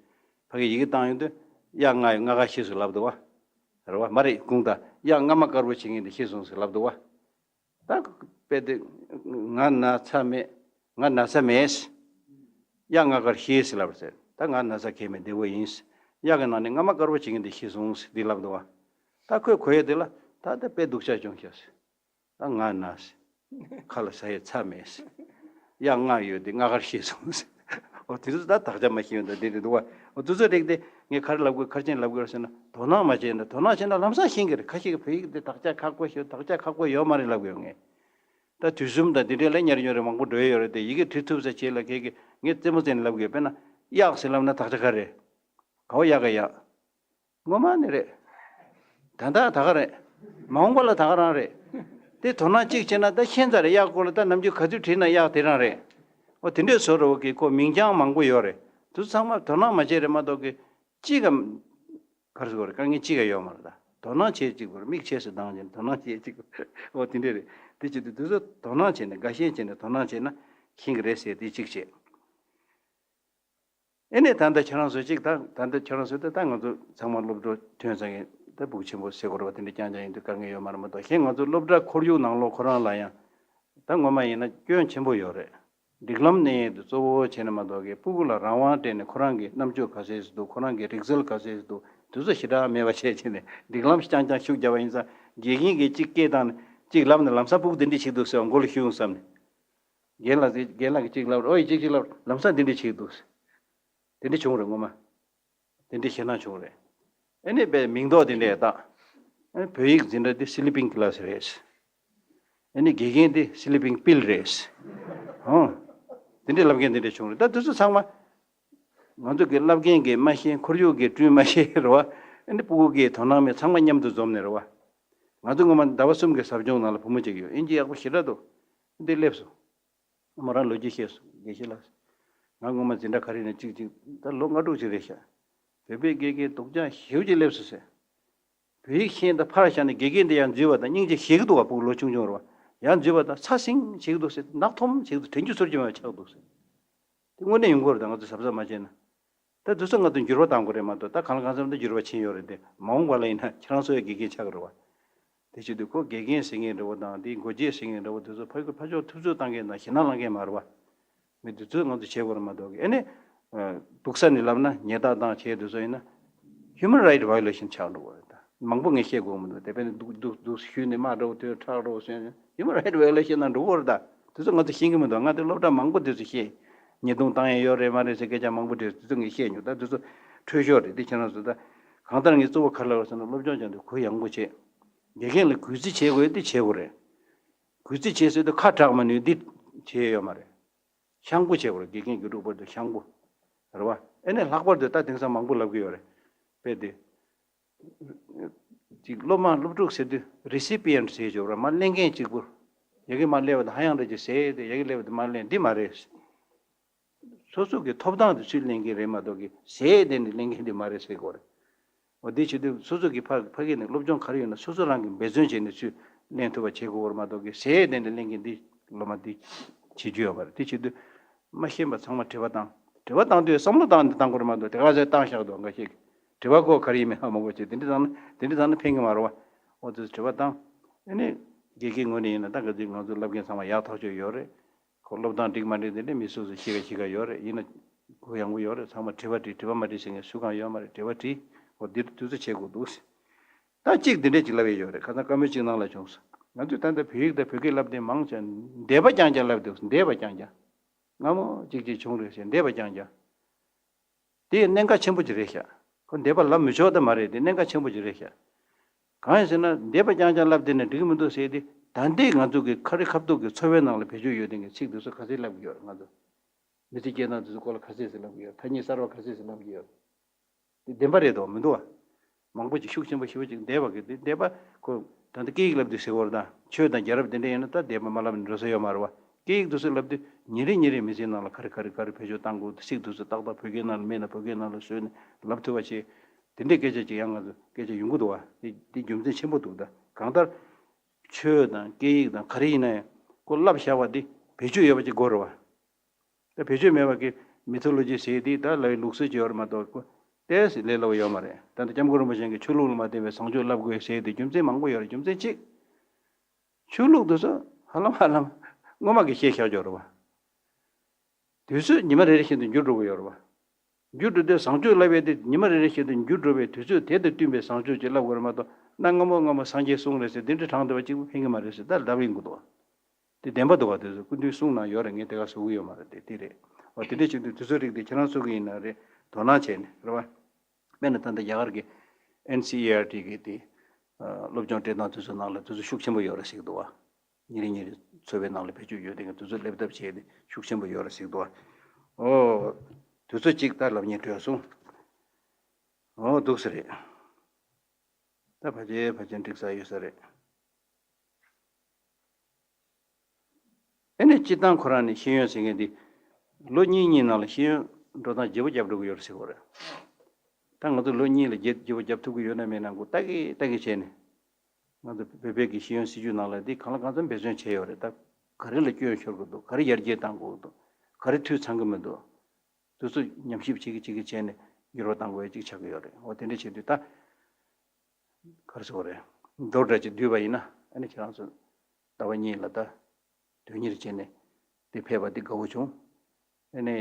ཕ་གི་ཡི་གེ་བཏང་ཡོང་དུས་གཡག་རྔ་ཡི་རྔ་ཁ་ཤི་སོང་ལབ་འདུག་བ། རེད་བ། མ་རེད། གུང་ད་གཡག་རྔ་མ་དཀར་པོ་བྱེད་མཁན་དེ་ཤི་སོང་ཟེར་ལབ་འདུག་བ། ད་དཔེ་དེ། ང་ན་ཚ་མེད། ང་ན་ཚ་མེད། གཡག་རྔ་དཀར་ཤི་ཟེར་ལབ་ཟེར། ད་ང་ན་ཚ་གང་ཡང་མེད། བདེ་པོ་ཡིན། གཡག་གི་ནང་ནས་རྔ་མ་དཀར་པོ་བྱེད་མཁན་དེ་ཤི་སོང་ཟེར་འདི་ལབ་འདུག་བ། ད་ཁོས་གོ་ཡས་དེ་ལ་ད་ལྟ་དཔེ་སྡུག་ཅག་བྱུང་ཤག་ཟེར། ད་ང་ན་ཟེར། ཁ་ལ་ཟ་ཡས་ཚྭ་མེད་ཟེར། གཡག་རྔ་ཡོད་དེ་རྔ་དཀར་ཤི་སོང་ཟེར། འོ་དེ་ཚོ་ད་དག་ཆ་མ་ཤེས་ཡོད་ད་འདི་རེད་འདུག་བ། འོ་དེ་ཚོ་རིགས་དེ་ངས་ག་རེ་ལབ་དགོས། ག་རེ་བྱས་ནས་ལབ་དགོས་ཟེར་ན། དོ་སྣང་མ་བྱས་ན། དོ་སྣང་བྱས་ན་ལམ་སང་ཤེས་ཀྱི་རེད། ཁ་ཤས་ཀྱིས་བོད་ཡིག་འདི་དག་ཆ་ཁག་པོ་ཞིག་དག་ཆ་ཁག་པོ་ཡོད་མ་རེད་ལབ་དགོས་ངས། ད་དུས་གསུམ་དང་འདི་འདྲའི་ལ་ཉར་ཉོར་རེ་མང་པོ་འགྲོ་ཡི་ཡོད་རེད་དེ། ཡི་གེ་འབྲི་ཐུབ་ས་བྱེད་ལ་ཁྱེད་ཀྱིས་ངས་རྩེད་མོ་རྩེ་ནས་ལབ་དགོས། དཔེར་ན་གཡག་ཟེར་ལབ་ན་དག་ཆ་ག་རེ། ག་བ་གཡག་ག་གཡག་ངོ་མ་ནི་རེད། ད་ལྟ་ད་ག་རེད། མ་འོངས་པ་ལ་ད་ག་རང་རེད། དེ་དོ་སྣང་གཅིག་བྱས་ན་ད་ཤེས་ཚར་རེད། གཡག་སྐོར་ལ་ད་ནམ་རྒྱུན་ག་དུས་བྲིས་ན་གཡག་དེ་རང་རེད། འོ་དེ་འདྲས་བཟོ་རེད། འོ་གི་ཁོ་མིང་རྐྱང་མང་པོ་ཡོད་རེད། དེ་ཚོ་ཚང་མ་དོ་སྣང་མ་བྱས་རེད་མ་གཏོགས་གི་གཅིག་གམ། ག་རེ་ཟེར་དགོས་རེད། དཀའ་ངལ་གཅིག་ཀ་ཡོད་མ་རེད། ད་དོ་སྣང་བྱེད་གཅིག་དགོས་རེད། མིག་ཕྱེས་སུ་བཏང་བྱས་ནས་དོ་སྣང་བྱེད་གཅིག་དགོས་རེད། འོ་དེ་འདྲས་རེད། དེ་བྱེད་དུས་དེ་ཚོ་དོ་སྣང་བྱས་ནས། དགའ་ཞེན་བྱས་ནས་དོ་སྣང་བྱས་ན་ཤེས་ཀྱི་རེད་ཟེར། དེ་གཅིག་བྱས། ཨེ་ནས་ད་ལྟ་ཁྱེད་རང་ཚོ་གཅིག་ད་ད་ལྟ་ཁྱེད་རང་ཚོ་ད་ད་ང་ཚོ་ཚང་མ་སློབ་གྲྭ་ཐོན་ཚར་མཁན་ད་ཕྲུ་གུ་ཆེན་པོ་ཟེར་དགོས་རེད་བ། དེ་འདྲ་རྐྱང་རྐྱང་ཡིན་དུས་དཀའ་ངལ་ཡོད་མ་རེད་མ་གཏོགས། གཞན་ང་ཚོ་སློབ་གྲྭ་ཁོར་ཡུག་ནང་ལོགས་ཁོ་རང་ལ་ཡང་ད་ངོ་མ་ཡིན་ན་སྐྱོན་ཆེན་པོ་ཡོད་རེད། སྒྲིག་ལམ་གནས་ཡས་དེ་གཙོ་བོ་བྱས་ནས་མ་གཏོགས་ཀྱི་ཕྲུ་གུ་ལ་རང་དབང་སྤྲད་ནས་ཁོ་རང་གི་རྣམ་དཔྱོད་ག་ཚད་ཅིག་འདུག་ཁོ་རང་གི་རིག་རྩལ་ག་ཚད་ཅིག་འདུག་དེ་ཚོ་ཞེ་དྲག་མེད་པ་བྱས་བྱས་ནས་སྒྲིག་ལམ་རྐྱང་རྐྱང་ཤུགས་རྒྱབ་པ་ཡིན་ཙང་དགེ་རྒན་གྱིས་གཅིག་སྐད་བཏང་ནས་གཅིག་ལབ་ནས་ལམ་སང་ཕྲུ་གུ་འདི་འདྲ་བྱེད་འདུག་ཟེར་བ་མགོ་ལ་ཤོར་བསམ་ནས། རྒན་ལགས་ཀྱིས་རྒན་ལགས་ཀྱིས་གཅིག་ལབ་ཨོ་ཡིས་གཅིག་གཅིག་ལབ་ལམ་སང་འདི་འདྲ་བྱེད་འདུག་དེ་འདྲ་བྱུང་རེད་ངོ་མ། དེ་འདྲའི་ཞེད་སྣང་བྱུང་རེད། ཨ་ནི་པའི་མིང་འདོགས་དེ་འདྲས་བཏགས། ཨ་ནི་བོད་ཡིག་འཛིན་གྲྭ་འདི་སི་ལི་པིང་ཀི་ལ་སི་རེད། ཨ་ནི་དགེ་རྒན་འདི་སི་ལི་པིང་པིལ་རེད། ཧོ། དེ་འདྲའི་བསླབ་མཁན་དེ་འདྲས་བྱུང་རེད། ད་དེ་ཚོ་ཚང་མ། ང་ཚོ་གི་བསླབ་མཁན་གྱིས་མ་ཤེས། ཁོར་ཡུག་གིས་བསྐྲུན་མ་ཤེས་རེད་བ། ཨ་ནི་ཕྲུ་གུ་གིས་དོ་སྣང་མེད། ཚང་མ་མཉམ་དུ་འཛོམས་ནས་རེད་བ། ང་ཚོ་སྔོན་མ་ཟླ་བ་གསུམ་གྱི་ཟབ་སྦྱོང་ནང་ལ་བུ་མོ་གཅིག་ཡོད། ཨིན་ཇི་ཡག་པོ་ཞེ་དྲག་འདུག་འདི་སླེབས་སོང་། མོ་རང་ལོ་རྒྱུས་བཤད་སོང་། དགེ་བཤེས་ལགས། ང་སྔོན་མ་འཛིན་གྲྭ་ག་རེ་ནས་གཅིག་གཅིག་ད་ལོ་ལྔ་དྲུག་ཅིག་རེད་ཤག་བོད་པའི་དགེ་རྒན་སྡུག་ཅག་ཞེ་པོ་ཅིག་སླེབས་སོང་ཟེར། བོད་ཡིག་ཤེས་ད་ཕར་བཞག་ནས་དགེ་རྒན་དེ་ཡར་འཛུལ་བ་དང་སྙིང་རྗེ་ཞེད་ཀྱི་འདུག་བ། ཕྲུ་གུ་ལོ་ཆུང་ཆུང་རེད་བ། ཡར་འཛུལ་བ་དང་ཚ་ཟིང་ཞེད་ཀྱི་འདུག་ཟེར། ནག་ཐོམ་ཞེད་ཀྱི་འདུག་དྲན་རྒྱུ་ཚོར་རྒྱུ་མེད་པ་ཆགས་འདུག་ཟེར། དེ་དངོས་གནས་ཡོང་གི་རེད། ད་ང་ཚོ་གཟབ་གཟབ་མ་བྱས་ན། ད་དེ་ཚོ་ང་ཚོ་འགྱུར་བ་གཏང་དགོས་རེད་མ་གཏོགས། ད་གང་ལ་གང་འཚམ་ད་འགྱུར་བ་ཕྱིན་ཡོད་རེད་དེ། མ་འོངས་པ་ལ་ཡིན་ན་ཁྱེད་རང་ཚོ་ཡང་དགེ་རྒན་ཆགས་ཀྱི་རེད་བ། དེ་བྱེད་དུས་ཁོ་དགེ་རྒན་ཟེར་མཁན་འདྲ་བོ་དང་དེའི་འགོ་འབྱེད་ཟེར་མཁན་འདྲ་བོ་དེ་ཚོ་ཕ་ཕ་ཕྱོགས་ཐུབ་ཚོད་བཏང་མཁན་དང་ཞེད་སྣང་ལངས་མཁན་མ་རེད་བ། མི་དེ་ཚོས་ང་ཚོ་བྱེད་དགོས་རེད་མ་གཏོགས་ཀྱི། ཨེ་ནས། སྦུག་ས་ནས་ལབ་ན་ཉེས་རྡུང་བཏང་བྱས་དེ་ཚོ་ཡིན་ན། Human Right Violation ཆགས་འགྲོ་གི་རེད་ད། མང་པོ་ངས་བཤད་དགོས་མི་འདུག་དེ་བས་ནས་སྡུག་སྡུག་སྡུག་ཞུས་ནས་དམའ་འགྲོ་དོད་ཁྲག་འགྲོ་སོན། Human Right Violation ནང་འགྲོ་གི་རེད་ད། དེ་ཚོ་ང་ཚོ་ཤེས་ཀྱི་མི་འདུག་ང་དེ་སློབ་གྲྭ་མང་པོ་དེ་ཚོ་བཤད། ཉེས་རྡུང་བཏང་ཡས་ཡོད་རེད་མ་རེད་ཟེར་སྐད་ཆ་མང་པོ་དྲིས། དེ་ཚོ་ངས་བཤད་མྱོང་། ད་དེ་ཚོ་འཕྲོས་ཤོར་རེད། དེ་ཁྱེད་རང་ཚོ་ད། གང་ལྟར་ངས་གཙོ་བོ་ག་རེ་ལབ་ཟེར་ན། སློབ་སྦྱོང་སྦྱང་དུས་གུ་ཡངས་པོ་བྱེད། དགེ་རྒན་ལ་གུས་བརྩི་བྱེད་དགོས་དེ་བྱེད་དགོས་རེད། གུས་བརྩི་བྱེད་ཟེར་དུས་ཁ་གྲག་མ་ནུས་འདི་བྱེད་ཡས་ཡོད་མ་རེད། ཤངས་པོ་བྱེད་དགོས་རེད། དགེ་རྒན་དགེ་ཕྲུག་བར་དུ་ཤངས་པོ། རེད་བ། ཨེ་ནས་ལྷག་པར་དུ་ད་དེང་སང་མང་པོ་ལབ་ཀྱི་ཡོད་རེད། དཔེ་དེ། ཅིག་སློབ་མ་སློབ་ཕྲུག་ཟེར་དུས་recipient ཟེར་ཆོག་ར། མར་ལེན་མཁན་གཅིག་པུ། ཡ་གི་མར་སླེབས་པ་དང་ཧ་ཡང་འདྲ་ཅིག་ཟས་ཏེ་ཡ་གི་སླེབས་པ་དང་མར་ལེན་འདི་མ་རེད། སོ་སོ་གི་ཐོབ་ཐང་དེ་ཚོས་ལེན་མཁན་རེད་མ་གཏོགས་ཀྱི་ཟས་དེ་ནི་ལེན་མཁན་དེ་མ་རེད་ཟེར་དགོས་རེད། འོ་དེ་བྱེད་དུས་སོ་སོ་གི་ཕ་ཕ་གི་ནས་སློབ་སྦྱོང་ག་རེ་ཡོད་ན་སོ་སོ་རང་གིས་འབད་བརྩོན་བྱས་ནས་ཚུར་ལེན་ཐུབ་པ་བྱེད་དགོས་རེད་མ་གཏོགས་ཀྱི་ཟས་དེ་ནི་ལེན་མཁན་འདི་སློབ་མ་འདི་བྱེད་རྒྱུ་ཡོད་པ་རེད། དེ་བྱེད་དུས་མ་ཤེས་པ་ཚང་མ་དྲི་བ་བཏང་། དྲི་བ་བཏང་དུས་བསམ་བློ་བཏང་སྟེ་བཏང་དགོས་རེད་མ་གཏོགས་དེ་ག་ཚོད་བཏང་བཞག་འདུག་འགའ་ཤས་ཀྱིས་དྲི་བ་ཁོ་ག་རེ་ཡིན་མིན་ཧ་མ་གོ་བྱས། དེ་འདྲ་བཏང་ན་དེ་འདྲ་བཏང་ན་ཕན་གི་མ་རེད་བ། འོ་དེ་དྲི་བ་བཏང་། ཨ་ནི་དགེ་རྒན་ངོས་ནས་ཡིན་ན་ད་ག་དུས་ང་ཚོ་བསླབ་མཁན་ཚང་མ་ཡག་ཐག་ཆོད་ཡོད་རེད། ཁོ་སློབ་སྟངས་འགྲིག་མ་འགྲིག་དེ་འདྲ་མི་སོ་སོ་ཤེས་ཀ་ཤེས་ཀ་ཡོད་རེད། ཡིན་ན་གུ་ཡངས་པོ་ཡོད་རེད། ཚང་མ་དྲི་བ་དྲིས། དྲི་བ་མ་དྲིས་ཟེར་མཁན་སུ་གང་ཡོད་མ་རེད། དྲི་བ་དྲིས། འོ་འདིར་དུས་ཚོད་བྱེད་དགོས་འདུག་ད་གཅིག་འདི་འདྲས་ཅིག་ལབ་ཡས་ཡོད་རེད། ཁ་སང་བཀའ་མོལ་གཅིག་ནང་ལ་བྱུང་སོང་། ང་ཚོས་ད་ལྟ་བོད་ཡིག་དང་བོད་སྐད་བསླབ་དེ་མང་ཆེ་འདས་པ་རྐྱང་རྐྱང་བསླབ་འདུག་འདས་པ་རྐྱང་རྐྱང་། སྔ་མོ་གཅིག་གཅིག་བྱུང་རེད་ཟེར་འདས་པ་རྐྱང་རྐྱང་། དེ་གནད་འགག་ཆེན་པོ་ཅིག་རེད་ཤག་ཁོ་འདས་པ་ལབ་མི་ཆོག་ད་མ་རེད། དེ་གནད་འགག་ཆེན་པོ་ཅིག་རེད་ཤག་གང་ཡིན་ཟེར་ན་འདས་པ་རྐྱང་རྐྱང་ལབ་དེ་ནི་འགྲིག་གི་མི་འདུག་ཟེར་ཏེ། ད་ལྟའི་ང་ཚོ་གི་ཁ་རི་ཁ་ཐུག་གི་འཚོ་བའི་ནང་ལ་བེད་སྤྱོད་ཡོད་དེ་གི་ཚིག་དེ་ཚོ་ག་ཚོད་ལབ་ཀྱི་ཡོད་རེད། ང་ཚོ་མི་ཚེ་སྐྱེལ་སྟངས་དེ་ཚོ་སྐོར་ལ་ག་ཚོད་ཟེར་ལབ་ཀྱི་ཡོད། ཐ་སྙད་གསར་བ་ག་ཚོད་ཟེར་ལབ་ཀྱི་ཡོད། དེ་བདེན་པ་རེད་དོ་མི་འདུག་བ། མང་པོ་ཅིག་ཤུགས་ཆེན་པོ་ཞེ་པོ་ཅིག་འདས་པ་གི་དེ་འདས་པ་ཁོ་ད་ལྟ་སྐད་ཡིག་ལབ་དུས་ཟེར་བ་རེད་ད། ཆོས་དང་རྒྱལ་རབས་དེ་འདྲ་ཡིན་ན་ད་འདས་པ་མ་ལབ་ནས་འགྲོ་ས་ཡོད་མ་རེད་བ། སྐད་ཡིག་དེ་ཚོ་ལབ་དུས་ཉིན་རེ་ཉིན་རེ་མི་ཚེའི་ནང་ལ་ག་རེ་ག་རེ་ག་རེ་བེད་སྤྱོད་བཏང་དགོས། ཚིག་དེ་ཚོ་ཏག་ཏག་བོད་སྐད་ནང་ལ་མེད་ན་བོད་སྐད་ནང་ལ་བཟོས་ནས་ལབ་ཐུབ་པ་བྱས། དེ་འདྲའི་སྐད་ཆ་ཅིག་ཡང་ང་ཚོ་སྐད་ཆ་ཡོང་གི་འདུག་བ། དེ་དེ་རྒྱུ་མཚན་ཆེན་པོ་འདུག་ད་གང་ལྟར་ཆོས་དང་སྐད་ཡིག་དང་ག་རེ་ཡིན་ན་ཡང་ཁོ་ལབ་བཞག་པ་དེ་བེད་སྤྱོད་ཡོད་པ་ཅིག་དགོས་རེད་བ། ད་བེད་སྤྱོད་མེད་པ་གི་མི་ཐོ་ལོ་ཇི་ཟེར་དེ་ད་ལབ་པའི་ལུགས་སྲོལ་ཅིག་ཡོད་རེད་མ་གཏོགས་ཁོ་ཏོག་ཙམ་ལས་སླ་བོ་ཡོད་མ་རེད། ད་ལྟ་སྐྱབས་མགོན་རིན་པོ་ཆེ་གིས་ཆོས་ལུགས་ལ་མ་བརྟེན་པའི་བཟང་སྤྱོད་ལབ་དགོས་ཟེར་དེ་རྒྱུ་མཚན་མང་པོ་ཡོད་རེད། རྒྱུ་མཚན་གཅིག་ཆོས་ལུགས་དེ་ཚོ་ཧ་ལམ་ཧ་ལམ་སྔོན་མ་གི་བཤད་བཞག་ཡོད་རེད་བ། དུས་ཚོད་ཉི་མ་རེ་རེ་བཞིན་དུ་འགྱུར་འགྲོ་གི་ཡོད་རེད་བ། འགྱུར་འགྲོ་དུས་བཟང་སྤྱོད་ལབ་ཡས་དེ་ཉི་མ་རེ་རེ་བཞིན་དུ་འགྱུར་འགྲོ་བའི་དུས་ཚོད་དེ་དང་བསྟུན་པའི་བཟང་སྤྱོད་ཅིག་ལབ་དགོས་རེད་མ་གཏོགས། གནའ་སྔ་མོ་སྔ་མོ་སངས་རྒྱས་གསུངས་རེད་ཟེར་དེ་འདྲ་དྲངས་བསྡད་པ་གཅིག་པུ་ཕན་གྱི་མ་རེད་ཟེར་ད་ལབ་ཡིན་གྱི་འདུག་བ། དེ་བདེན་པ་འདུག་བ། དེ་ཚོ་སྐུ་མདུན་གསུང་གནང་ཡོད་རེད། ངས་དེ་ག་བཟོ་གི་ཡོད་མ་རེད། དེ་དེ་རེད་བ། དེ་འདྲ་བྱེད་དུས་དུས་ཚོད་རིགས་དེ་ཁྱེད་རང་ཚོ་གི་ཡིན་ན་རེད། དོ་སྣང་བྱས་ནས་རེད་བ། དཔེར་ན་ད་ལྟ་རྒྱ་གར་གྱི་ཨེན་སི་ཨི་ཨར་ཊི་གི་དེ་སློབ་སྦྱོང་སྤྲད་སྟངས་དེ་ཚོ་ནང་ལ་དེ་ཚོ་ཤུགས་ཆེན་པོ་ཡོད་རེད་ཟེར་གྱི་འདུག་བ། ཉིན་རེ་ཉིན་རེ་འཚོ་བའི་ནང་ལ་བེད་སྤྱོད་ཡོད་དེ་གི་དེ་ཚོ་སླེབས་ཐབས་བྱས་ཏེ་ཤུགས་ཆེན་པོ་ཡོད་རེད་ཟེར་གྱི་འདུག་བ། ཨོ། དེ་ཚོ་གཅིག་ད་ལབ་སྙིང་བྲོས་སོང་། ཨོ་འདུག་ས་རེད། ད་ཕལ་ཆེར་ཕལ་ཆེར་འགྲིག་ས་ཡོད་ས་རེད། ཨེ་ནས་སྤྱིར་བཏང་ཁོ་རང་ནས་ཤེས་ཡོན་ཟེར་མཁན་འདི་ལོ་གཉིས་གཉིས་ནང་ལ་ཤེས་ཡོན་འགྲོ་སྟངས་བརྗེ་པོ་རྒྱབ་འགྲོ་གི་ཡོད་རེད་ཟེར་གྱི་ཡོད་རེད། ད་ང་ཚོ་ལོ་གཉིས་ལ་བརྗེ་བརྗེ་པོ་རྒྱབ་ཐུབ་ཀྱི་ཡོད་ན་མེད་ན་མགོ་ལྟ་གི་ལྟ་གི་བྱས་ནས། ང་ཚོ་བོད་པའི་གི་ཤེས་ཡོན་སྲིད་བྱུས་ནང་ལ་འདི་གང་ལ་གང་འཚམ་འབད་བརྩོན་བྱས་ཡོད་རེད། ད་ག་རེ་ལ་སྐྱོན་ཤོར་གྱི་འདུག་ག་རེ་ཡར་རྒྱས་གཏང་དགོས་ཀྱི་འདུག་ག་རེ་འཐུས་ཚང་གི་མི་འདུག་དུས་ཚོད་ཉམས་ཞིབ་བྱེད་ཀྱི་བྱེད་ཀྱི་བྱས་ནས་འགྱུར་བ་གཏང་དགོས་ཡ་ཅིག་ཆགས་ཀྱི་ཡོད་རེད། འོ་དེ་འདྲ་བྱེད་དུས་ད་ག་རེ་ཟེར་དགོས་རེད། མདོར་བསྡུས་ཅིག་བསྡུས་པ་ཡིན་ན་ཨ་ནི་ཁྱེད་རང་ཚོ་ཟླ་བ་གཉིས་ལ་ད་དོན་གཉེར་བྱས་ནས་དེ་ཕེབས་པ་འདི་དགའ་བོ་བྱུང་། ཨ་ནི་